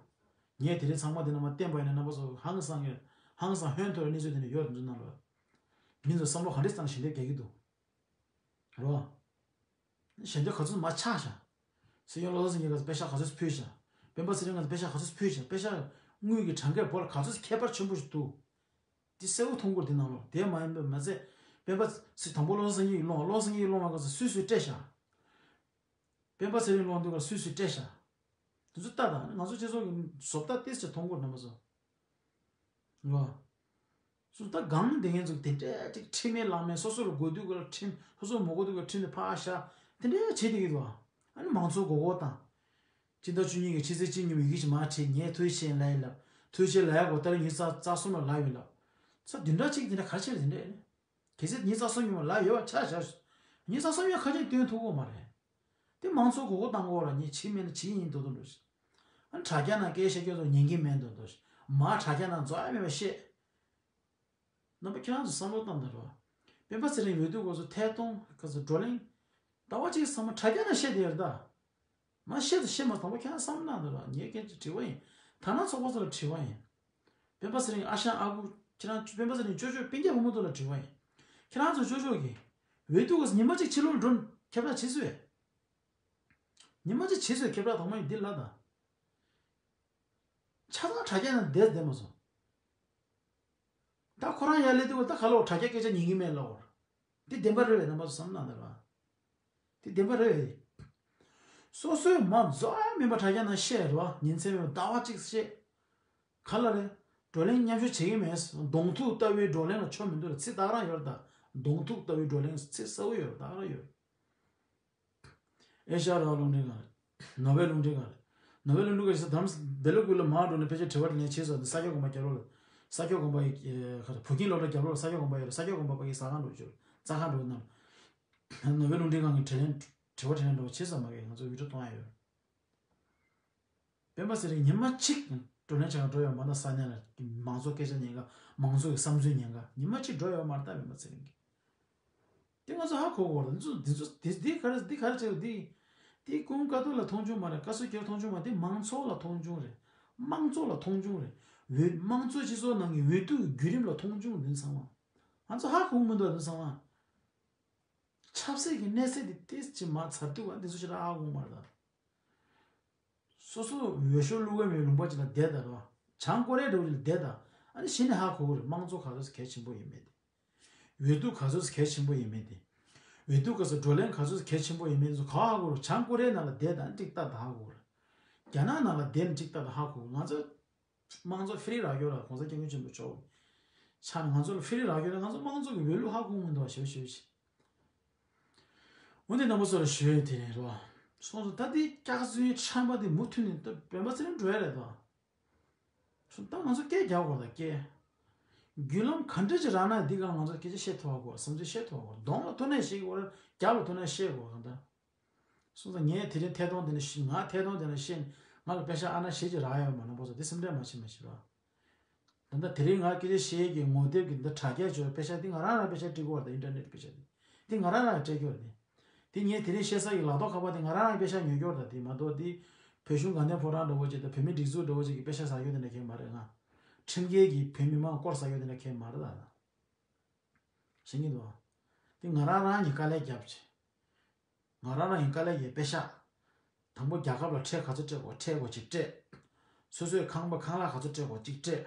ངས་དེ་རིང་ཚང་མ་དེ་རྣམ་པ་བསྟན་པ་ཡིན་ན་རྣམ་པ་ཚོ་ཧང་སང་ཡོད། ཧང་སང་ཧོན་ཐོར་གནས་ཚུལ་དེ་འདྲ་ཡོད་རེད། འདི་ཚོ་ནང་ལ་མི་ཚོ་བསམ་བློ་ག་འདྲས་བཏང་ཞལ་འདེབས་རྒྱག་གི་འདུག་རོ། ཞལ་འདེབས་ག་ཚོད་མ་ཆག་ཤག་སྲིད་སྐྱོང་བློ་བཟང་སེང་གེ་ག་ཚོད་པེ་ཤག་ག་ཚོད་ཕུལ་ཤག་སྤེན་པ་ཚེ་རིང་ག་ཚོད་པེ་ཤག་ག་ཚོད་ཕུལ་ཤག་པེ་ཤག་དངུལ་གྱི་གྲངས་ཀའི་བོ་ལ་ག་ཚོད་ཁྱད་པར་ཆེན་པོ་ཞིག་འདུག་འདི་གསལ་བོ་མཐོང་གི་རེད། འདི་ནང་ལོགས་དེ་མ་ཡིན་པ་མ་ཚད། སྤེན་པ་ཚེ་དང་པོ་བློ་བཟང་སེང་གེ་ཡིས་སློང་བ། བློ་བཟང་སེང་གེ་ཡིས་སློང་བ་ག་ཚོད་སུས་སུས་སྤྲད་ཤག་སྤེན་པ་ཚེ་རིང་སློང་དུས་ག་སུས་སུས་སྤྲད་ཤག་དེ་ཚོ་ལྟ་དང་། ང་ཚོ་སྤྱི་ཚོགས་ཀྱི་བཟོ་ལྟ་ཏིས་ཅིག་མཐོང་གི་རེད་རྣམ་པ་ཚོ། ལོ། སུ་ད་སྒང་དེ་ངན་ཚོ་དེ་འདྲས་ཅིག་ཁྲིམས་མེད་ལག་མེད། སོ་སོ་ལ་དགོས་དུས་ག་ལ་ཁྲིམས། སོ་སོ་མ་དགོས་དུས་ག་ཁྲིམས་དེ་ཕར་བཞག་དེ་འདྲས་བྱེད་བསྡད་ཀྱི་འདུག་ཨ་ནི་མང་ཚོགས་མགོ་སྐོར་བཏང་། སྤྱི་ཟླ་བཅུ་གཉིས་ཀྱི་ཕྱི་ཚེས་གཅིག་ཉིན་མོ་ཡི་གེ་ཞིག་མར་བྲིས། ངས་ཐུགས་རྗེ་ཆེ་ལབ་ཡིན་ལབ། ཐུགས་རྗེ་ཆེ་ལབ་ཡག་གོ་ལྟར་ཉིན་གཅིག་རྩ་གསུམ་ལ་ལབ་ཡོད་ལབ། ས་བདུན་ཕྲག་གཅིག་དེ་འདྲ་ག་རེ་བྱས་རེད། དེ་འདྲས་གལ་སྲིད་ཉིན་གཅིག་རྩ་གསུམ་ཉིན་མོ་ལབ་ཡོད་པ་ཆ་བཞག་ཉིན་གཅིག་རྩ་གསུམ་ཡང་ཁ་ཆེམས་བཏོན་ཐུབ་ཀྱི་མ་རེད། དེ་མང་ཚོགས་མགོ་སྐོར་བཏང་གི་ཡོད་རེད། ངས་བྱས་མེད་ན་བྱས་ཡིན་མདོག་མདོག་འགྲོ་ཞིག་ཨ་ནི་དྲ་རྒྱ་ནང་སྐད་བཤད་རྒྱུ་ཚོ་ཉན་གྱི་མེད་མདོག་མདོག་ཞིག་མར་དྲ་རྒྱ་ནང་རྫོགས་ཡ་མེད་པ་བཤད། རྣམ་པ་ཁྱེད་རང་ཚོ་བསམ་བློ་བཏང་དང་རོགས། སྤེན་པ་ཚེ་རིང་འོས་བསྡུ་སྐབས་སུ་ཐད་གཏོང་ག་ཚོད་བགྲོ་གླེང་ཟླ་བ་གཅིག་ཚང་མ་དྲ་རྒྱ་ནང་བཤད་བསྡད་ཡོད་རེད་ད། མ་བཤད་དང་བཤད་མ་དང་པོ་ཁྱེད་རང་བསམ་བློ་བཏང་དང་རོགས། ངས་སྐད་ཆ་དྲི་བ་ཡིན། ཐ་ན་ཚོགས་པ་ཚོ་ལ་དྲི་བ་ཡིན། སྤེན་པ་ཚེ་རིང་ཨ་ཞང་ཨ་ཁུ་ཁྱེད་རང་སྤེན་པ་ཚེ་རིང་ཅོ་ཅོ་སྤུན་ཀྱག་བུ་མོ་ཚོ་ལ་དྲི་བ་ཡིན། ཁྱེད་རང་ཚོ་ཅོ་ཅོ་གིས་འོས་བསྡུ་སྐབས་སུ་ཉི་མ་གཅིག་ཕྱི་ལོགས་ལ་འགྲོ་ཁྱབ་བསྒྲགས་བྱེད་སོང་ངས། ཉི་མ་གཅིག་བྱེད་སོང་ངས། ཁྱབ་བསྒྲགས་དང་མ་ཡིན་འདི་ལ་ད། ཆ་ཚང་དྲ་རྒྱ་ནང་བསྡད་བསྡད་མ་སོང་། ད་ཁོ་རང་ཡར་སླེབས་དུས་ད་ག་ལོག་དྲ་རྒྱ་སྐད་ཆ་ཉན་གྱི་མེད་ལབ་པ་རེད། འདི་བདེན་པ་རེད་པས། རྣམ་པ་ཚོ་བསམ་བློ་བཏང་དང་རོགས། འདི་བདེན་པ་རེད་པས། སོ་སོས་མ་རྫོགས་ཡ་མིན་པ་དྲ་རྒྱ་ནང་བཤད་རོགས། ཉིན་མཚན་མེད་པར་ཟླ་བ་གཅིག་བཤད། ག་ལ་རེད། བགྲོ་གླེང་མཉམ་ཞུགས་བྱེད་ཀྱི་མེད། གདོང་ཐུག་ལྟ་བུའི་བགྲོ་གླེང་ལ་ཆོ་མི་འདུག་ལ། ཚིག་ད་ག་རང་ཡོད་རེད་ད། གདོང་ཐུག་ལྟ་བུའི་བགྲོ་གླེང་ཚིག་གསལ་པོ་ཡོད་རེད། ད་ག་རང་ཡོད་རེད། ཨེ་ཤ་ཡ་རང་དབང་རླུང་འཕྲིན་ཁང་རེད། ནོར་ཝེ་རླུང་འཕྲིན་ཁང་རེད། ནོར་ཝེ་རླུང་འཕྲིན་ཁང་ཞིག་དམ་སྦེ་ལ་ཀུ་ལ་མར་འགྲོ་ནས་ཕལ་ཆེར་དྲི་བ་དྲིས་ལན་བྱས་སོང་། འདི་ས་སྐྱ་དགོན་པ་རྒྱབ་ལོགས་ལ། ས་སྐྱ་དགོན་པ་ཡི་ཁ་བུ་ཁྱིམ་སློབ་གྲྭ་རྒྱབ་ལོགས་ལ་ས་སྐྱ་དགོན་པ་ཡོད་རེད། ས་སྐྱ་དགོན་པ་ཕ་གི་ཟ་ཁང་འགྲོ་ཆོག་རྩྭ་ཁང་འགྲོ་ན། ནོར་ཝེ་རླུང་འཕྲིན་ཁང་གི་དྲིས་ལན་དྲི་བ་དྲིས་ལན་འགྲོ་བྱས་སོང་མ་གི་ང་ཚོ་བི་ཌིའོ་གཏོང་ཡ་ཡོད། སྤེན་པ་ཚེ་རིང་ཉི་མ་གཅིག་བགྲོ་གླེང་བྱེད་ག་འགྲོ་ཡོད་མ་རེད། ས་གནས་ལ་མང་ཚོགས་སྐད་ཆ་ཉན་ག་མང་ཚོགས་ཀྱི་བསམ་ཚུལ་ཉན་ག་ཉི་མ་གཅིག་འགྲོ་ཡོད་མ་རེད་ད་སྤེན་པ་ཚེ་རིང་གིས། དེ་ང་ཚོ་ཧ་གོ་དགོས་རེད། འདི་ཚོ་འདི་ཚོ་འདི་འདི་ག་རེ་འདི་ག་རེ་བྱེད་འདི། འདི་ཀུན་དཀའ་སྡུག་ལ་མཐོང་ཆུང་མ་རེད། དཀའ་སྡུག་ཁྱེར་མཐོང་ཆུང་མ་རེད། དེ་མང་ཚོགས་ལ་མཐོང་ཆུང་རེད། དམངས་གཙོ་ལ་མཐོང་ཆུང་རེད། འོས་དམངས་གཙོའི་སྤྱི་ཚོགས་ནང་གི་འོས་བསྡུ་བརྒྱུད་རིམ་ལ་མཐོང་ཆུང་འདི་ཚང་མ། ང་ཚོ་ཧ་གོ་གི་མི་འདུག་འདི་ཚང་མ། ཆབ་སྲིད་ཀྱི་གནས་ཚད་དེ་ཏིས་ཅིག་མར་ཚར་དུས་ཨ་འདི་ཚོ་ཞིག་ལ་ཧ་གོ་མ་རེད་ད། སོ་སོ་འོས་ཤོག་བླུག་གི་མེད་ལུང་པ་ཅིག་ལ་བསྡད་ད་རོ། བྱང་ཀོ་རི་ཡ་འདྲ་བོ་ཅིག་ལ་བསྡད་ད། ཨ་ནི་གཞི་ནས་ཧ་གོ་གི་རེད། དམངས་གཙོ་ག་ཚོད་གལ་ཆེན་པོ་ཡིན་མེད་དེ། འོས་བསྡུ་ག་ཚོད་གལ་ཆེན་པོ་ཡིན་མེད་དེ། འོས་བསྡུ་ག་ཚོད་བགྲོ་གླེང་ག་ཚོད་གལ་ཆེན་པོ་ཡིན་མེད་ཚོ་ག་ཧ་གོ་རེད། བྱང་ཀོ་རི་ཡ་ནང་ལ་བསྡད་ད་ཨ་ནི་ཏིག་ཏག་ཏག་ཧ་གོ་གི་རེད། རྒྱ་ནག་ནང་ལ་བསྡད་ན་ཏིག་ཏག་ཏག་ཧ་གོ་གི། ང་ཚོ་དམངས་གཙོ་ཧྥི་རི་རག་ཡོད་ར། གོང་ས་སྐྱབས་མགོན་ཆེན་པོ་མཆོག་ཕྱག་ནས་ང་ཚོ་ལ་ཧྥི་རི་རག་ཡོད་ར། ང་ཚོ་དམངས་གཙོ་གི་འོས་བླུག་ཧ་གོ་མི་འདུག་བ་ཞེ་པོ་ཞེ་པོ་ཞིག་འོན་ཏེ་རྣམ་པ་ཚོ་ལ་ཞུ་ཡས་དེ་རེད་རོ། སོང་ཙང་ད་འདི་སྐྱག་རྫུན་ཁྲམ་པ་འདི་མུ་མཐུད་ནས་ད་སྤེན་པ་ཚེ་རིང་འགྲོ་ཡ་རེད་ད། སོང་ད་ང་ཚོ་སྐད་རྒྱག་དགོས་ད་སྐད། བརྒྱུད་ལམ་ག་འདྲ་ཅིག་རག་ན་འདི་ག་ང་ཚོ་སྐད་ཆ་བཤད་ཐུབ་པ་དགོས། བསམ་ཚུལ་བཤད་ཐུབ་པ་དགོས། གདོང་ལ་ཐུག་ནས་བཤད་དགོས་རེད། རྒྱབ་ལ་ཐུག་ནས་བཤད་དགོས་གང་ལྟར། སོང་ཙང་ངས་དེ་རིང་ཐད་གཏོང་དེ་ནས་ཤི་ང་ཐད་གཏོང་དེ་ནས་ཤི་ང་ལ་པེ་ཤག་ཨ་ན་ཞེ་ཅིག་རག་ཡོད་མ་རྣམ་པ་ཚོ་དེ་སེམས་ཁྲལ་མ་བྱེད་མ་བྱེད་རོགས། ད་ལྟ་དེ་རིང་ང་སྐད་ཆ་བཤད་ཀྱི་ངོ་དེབ་ཀྱི་འདི་དྲ་རྒྱ་ཅོ་པེ་ཤག་འདི་ང་རང་རང་པེ་ཤག་སྤྲད་ཀྱི་ཡོད་རེད། ད་ཨིན་ཊར་ནེཊ་པེ་ཤག་འདི་འདི་ང་རང་རང་སྤྲད་ཀྱི་ཡོད་རེད། འདི་ངས་དེ་རིང་བཤད་ས་ཀྱི་ལག་ཐོགས་ཁ་པར་འདི་ང་རང་རང་པེ་ཤག་ཉོ་ཀྱི་ཡོད་རེད། ད་འདི་མ་གཏོགས་འདི་བོད་གཞུང་དགའ་ལྡན་ཕོ་བྲང་འདྲ་བོ་ཅིག་དང་བོད་མི་སྒྲིག་འཛུགས་འདྲ་བོ་ཅིག་གི་པེ་ཤག་ཟ་རྒྱུ་དེ་འདྲ་གང་ཡང་མ་རེད། ང་ཁྲིམས་འགལ་གྱི་བོད་མི་མང་སྐོར་ཟ་རྒྱུ་དེ་འདྲ་གང་ཡང་མ་རེད་ད། ཤེས་ཀྱི་འདུག་ཨ། འདི་ང་རང་རང་གིས་དཀའ་ལས་བརྒྱབ་བྱས། ང་རང་རང་གི་དཀའ་ལས་ཀྱིས་པེ་ཤག་དང་པོ་རྒྱལ་ཁབ་ལ་ཁྲལ་ག་ཚོད་སྤྲད་དགོས་ཁྲལ་དགོས་ཅིག་སྤྲད། སོ་སོའི་ཁང་པ་ཁང་གླ་ག་ཚོད་སྤྲད་དགོས་ཅིག་སྤྲད།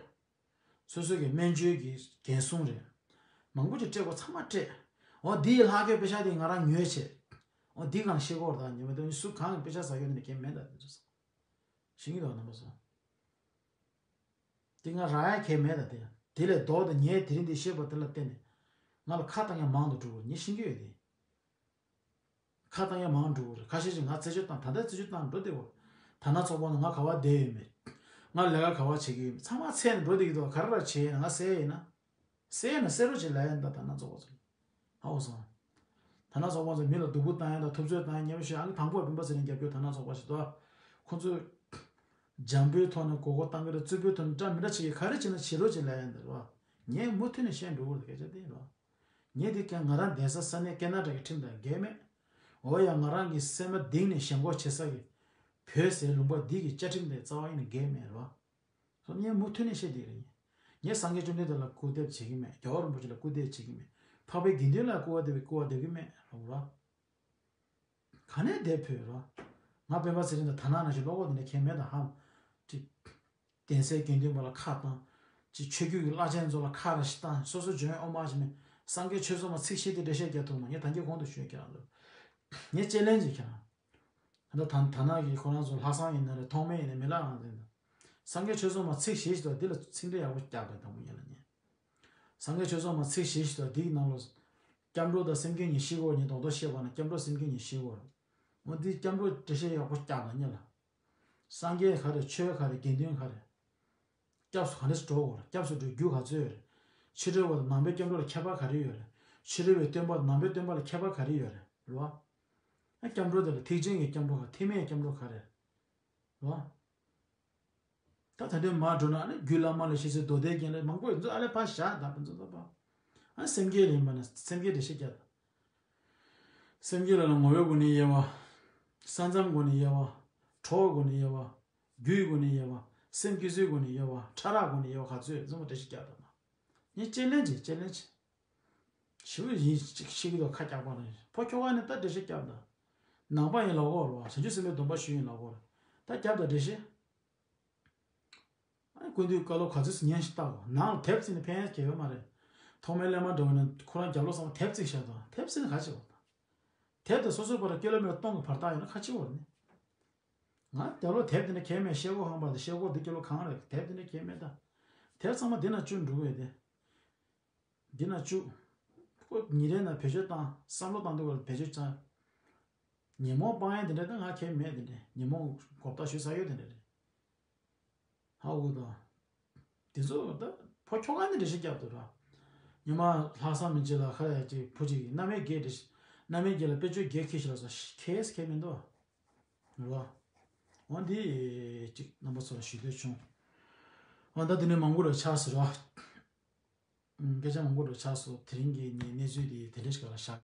སོ་སོ་གི་སྨན་བཅོས་ཀྱི་འགན་སྲུང་རེད། མང་པོ་ཅིག་སྤྲད་དགོས་ཚང་མ་སྤྲད། འོ་འདི་ཡི་ལྷག་དཀའི་དཔེ་ཆ་དེ་ང་རང་ཉོས་བྱས། འོ་འདི་གང་ཤེས་སྐོར་དང་ཉི་མ་དེ་སུ་གང་གི་དཔེ་ཆ་ཟ་ཡོད་ནི་གལ་མེད་ད་དེ་ཚོ་ཟ། ཤེས་ཀྱི་འདུག་རྣམ་པ་ཚོ། དེ་ང་རག་ཡ་གལ་མེད་ད་དེ། དེ་ལས་ལྡོག་ད་ངས་དེ་རིང་འདི་ཤེས་པ་དེ་ལ་བརྟེན་ནས། ང་ལ་ཁ་བཏང་ཡ་མང་དུ་འགྲོ་གི་ངས་ཤེས་ཀྱི་ཡོད་དེ། ཁ་བཏང་ཡ་མང་འགྲོ་གི་རེད། ཁ་ཤས་ཅིག་ང་རྩད་གཅོད་བཏང་ད་ལྟ་རྩད་གཅོད་བཏང་འགྲོ་བསྡད་གོ། ད་ན་ཚོགས་པ་ནང་ང་ག་བ་བསྡད་ཡོད་མེད། ང་ལས་ཀ་ག་བ་བྱེད་ཀྱི་ཡོད་མེད་ཚང་མ་ཚད་ནས་འགྲོ་བསྡད་ཀྱི་འདུག་ག་རེ་ར་བྱས་ཡིན་ན་ང་ཟེར་ཡིན་ན། ཟེར་ཡིན་ན་ཟེར་རོགས་བྱེད་ལབ་ཡིན་ད་ད་ན་ཚོགས་པ་ཚོ། ཧ་གོ་སོང་། ད་ན་ཚོགས་པ་ཚོ་མི་ལ་སྡུག་པོ་བཏང་ཡ་དང་ཐུབ་ཚོད་བཏང་ཡ་ཉེ་བོ་ཞིག་ཨ་ནི་དང་པོ་བ་སྤེན་པ་ཚེ་རིང་རྒྱབ་སྐྱོར་ད་ན་ཚོགས་པ་ཞིག་འདུག་ཁོ་ཚོས་འཇམ་པོའི་ཐོག་ནས་མགོ་སྐོར་བཏང་གི་རེད། རྩུབ་པོའི་ཐོག་ནས་འདྲ་མི་འདྲ་བྱེད་ཀྱི་ག་རེ་བྱེད་ན་བྱེད་རོགས་བྱེད་ལབ་ཡ་འདི་རེད་བ། ངས་མུ་མཐུད་ནས་བཤད་འགྲོ་གི་རེད་སྐད་ཆ་དེ་རེད་བ། ངས་འདི་ག་ང་རང་བསྡད་ས་ས་གནས་ཀེ་ན་ཌ་གི་ཁྲིམས་དང་འགལ་མེད། འོ་ཡ་ང་རང་གི་སེམས་པ་གཏིང་ནས་ཞེན་ཁོག་བྱེད་ས་གི་བོད་ཟེར་ལུང་པ་འདི་གི་བཅའ་ཁྲིམས་དེ་རྩ་བ་ཉིད་ནས་འགལ་མེད་རེད་བ། སོ་ངས་མུ་མཐུད་ནས་བཤད་བསྡད་ཀྱི་རེད། ངས་སངས་རྒྱས་བཅོམ་ལྡན་འདས་ལ་སྐུར་འདེབས་བྱེད་ཀྱི་མེད། རྒྱལ་བ་རིན་པོ་ཆེ་ལ་སྐུར་འདེབས་བྱེད་ཀྱི་མེད། འཕགས་པའི་དགེ་འདུན་ལ་སྐུར་བ་འདེབས་པའི་སྐུར་བ་འདེབས་ཀྱི་མེད་རོ། ག་ནས་འདེབས་ཕོད་རོ། ང་སྤེན་པ་ཚེ་རིང་དང་ད་ནང་ནང་བཞིན་བློ་ཁོག་འདི་འདྲ་གང་ཡང་མེད་ད་ཧམ། ཅིག་གདན་སའི་དགེ་འདུན་པ་ལ་ཁ་བཏང་། ཅིག་ཆོས་བརྒྱུད་ཀྱི་བླ་ཆེན་ཚོ་ལ་ཁ་ར་ཞིག་བཏང་། སོ་སོ་འཇོན་ཨོ་མ་ཞིག་མེད། སངས་རྒྱས་ཆོས་ཚོགས་མ་ཚིག་བཞི་དེ་འགྲེལ་བཤད་རྒྱག་ཐུབ་མ། ངས་ད་གིན་གོང་དུ་ཞུས་ཁྱེད་རང་ཚོ། ངས་དཔྱད་གླེང་བྱེད་ཁྱེད་རང་། ད་ད་ད་ནང་གི་ཁོ་རང་ཚོ་ལྷག་བསམ་ཡིན་ན་རེད། ཐོགས་མེད་ཡིན་ན་མི་ལ་རང་འཛིན་དང་། སངས་རྒྱས་ཆོས་ཚོགས་མ་ཚིག་བཞི་ཞིག་དང་འདི་ལ་ཚིག་འགྲེལ་ཡག་པོ་རྒྱག་དང་དང་པོ་ཉན་ལ་ཉན། སངས་རྒྱས་ཆོས་ཚོགས་མ་ཚིག་བཞི་ཞིག་དང་འདིའི་ནང་ལོགས། སྐྱབས་འགྲོ་དང་སེམས་བསྐྱེད་གཉིས་ཤེས་དགོས། ཉན་རྡོག་རྡོག་བཤད་པ་ན་སྐྱབས་འགྲོ་སེམས་བསྐྱེད་གཉིས་ཤེས་དགོས། འོ་འདི་སྐྱབས་འགྲོ་འགྲེལ་བཤད་ཡག་པོ་རྒྱག་དང་ཉན་ལ། སངས་རྒྱས་ག་རེ། ཆོས་ག་རེ། དགེ་འདུན་ག་རེ། སྐྱབས་སུ་ག་འདྲས་འགྲོ་དགོས་རེད། སྐྱབས་སུ་འགྲོ་རྒྱུ་ག་ཚོད་ཡོད་རེད། ཕྱི་རོལ་པ་དང་ནང་པའི་སྐྱབས་འགྲོ་ལ་ཁྱད་པར་ག་རེ་ཡོད་རེད། ཕྱི་རོལ་པའི་སྟོན་པ་དང་ནང་པའི་སྟོན་པ་ལ་ཁྱད་པར་ག་རེ་ཡོད་རེད་རེད་བ། ཨ་སྐྱབས་འགྲོ་དེ་ལ་ཐེག་ཆེན་གྱི་སྐྱབས་འགྲོ་ག་ཐེག་དམན་གྱི་སྐྱབས་འགྲོ་ག་རེ་རེད་བ། ད་ད་དུང་མར་འགྲོ་ན་ཨ་ནི་རྒྱུད་བླ་མ་ལས་ཤེས་ཚེ་མདོ་སྡེ་རྒྱན་ལས་མང་པོ་ཡོད་ཚོད་ཨ་ལས་ཕར་བཞག་ད་ཕན་ཚུན་ཚོགས་པ། ཨ་སེམས་བསྐྱེད་ལ་ཡིན་པ་ན་སེམས་བསྐྱེད་འགྲེལ་བཤད་རྒྱག་ད། སེམས་བསྐྱེད་ལ་ལ་ངོ་བོའི་སྒོ་ནས་དབྱེ་བ། ས་མཚམས་སྒོ་ནས་དབྱེ་བ། གྲོགས་སྒོ་ནས་དབྱེ་བ། རྒྱུའི་སྒོ་ནས་དབྱེ་བ། སེམས་བསྐྱེད་ཚུལ་སྒོ་ནས་དབྱེ་བ། ཕྲ་རགས་སྒོ་ནས་དབྱེ་བ་ག་ཚོད་ཚང་མ་འགྲེལ་བཤད་རྒྱག་ད་མ། ངས་དཔྱད་གླེང་བྱེད་དཔྱད་གླེང་བྱེད། ཞེ་པོ་ཡིན་ཅིག་ཤེས་ཀྱི་འདུག་ཁ་རྒྱག་པ་རེད། ཕོ་ཁྱོ་ག་ནས་ད་འགྲེལ་བཤད་རྒྱབ་ད། ནང་པ་ཡིན་ལབ་དགོས་རེད་བ། བྱང་ཆུབ་སེམས་དཔའི་སྡོམ་པ་ཞུ་ཡིན་ལབ་དགོས་རེད། ད་རྒྱབ་ད་འགྲེལ་བཤད། ཨ་ནི་སྐུ་མདུན་བཀའ་སློབ་ག་ཚོད་ཉན་ཞིག་ལྟ་དགོས། ནང་ལ་དེབ་བརྩིས་ནས་ཕན་ཡ་གལ་ཡོད་མ་རེད། ཐོག་མའི་སླད་མ་འདྲ་བོ་ནས་ཁོ་རང་རྒྱབ་ལོགས་ཚང་མ་དེབ་བརྩིགས་བཞག་དང་དེབ་བརྩིས་ནས་ག་བྱེད་དགོས་དང་། དེབ་དེ་སོ་སོའི་བར་ལ་ཀི་ལོ་མི་ཊར་སྟོང་གི་བར་ཐག་ཡོད་ན་ཁ་ཕྱི་བོར་ནི། ང་རྒྱབ་ལོགས་དེབ་དེ་འདྲ་གལ་མེད། ཤེལ་སྒོ་ཧང་པ་དང་ཤེལ་སྒོ་འདི་ཀི་ལོ་གང་རེད། དེབ་དེ་འདྲ་གལ་མེད་ད། དེབ་ཚང་མ་འདི་ན་བཅུག་འགྲོ་གི་ཡོད་དེ། འདི་ན་བཅུག་ཁོ་ཉིན་རེ་ན་བེད་སྤྱོད་བཏང་། བསམ་བློ་བཏང་དུས་བར་བེད་སྤྱོད་བཏང་། ཉོན་མོངས་སྤང་ཡས་དེ་འདྲ་ད་ང་གལ་མེད་དེ་འདྲ། ཉོན་མོངས་གོ་བརྡ་ཞུ་ས་ཡོད་དེ་འདྲ་རེད། ཧ་གོ་དང་། དེ་ཚོ་ད་ཕོ་ཁྱོ་ག་ནས་འགྲེལ་བཤད་རྒྱབ་ཐུབ་ར། ཉི་མ་ལྷག་བསམ་མི་བྱེད་ལ་ཁ་ཡ་གཅིག་བུ་གཅིག་གིས་རྣམ་དབྱེ་བརྒྱད་འགྲེལ་བཤད། རྣམ་དབྱེ་བརྒྱད་ལ་དཔེ་བརྗོད་བརྒྱད་ཁྱེར་ཤི་ལ་སོ་ཁེས་ཁེ་མི་འདུག་རེད་བ། འོ་འདི་གཅིག་རྣམ་པ་ཚོ་ལ་ཞུ་འདོད་བྱུང་། འོ་ད་དེ་ནས་མང་པོ་ལ་ཆགས་སོ་ར། སྐད་ཆ་མང་པོ་ལ་ཆགས་སོ། དེ་རིང་གི་ནི་གནས་ཚུལ་འདི་དེ་འདྲ་ཞིག་ལ་བཞག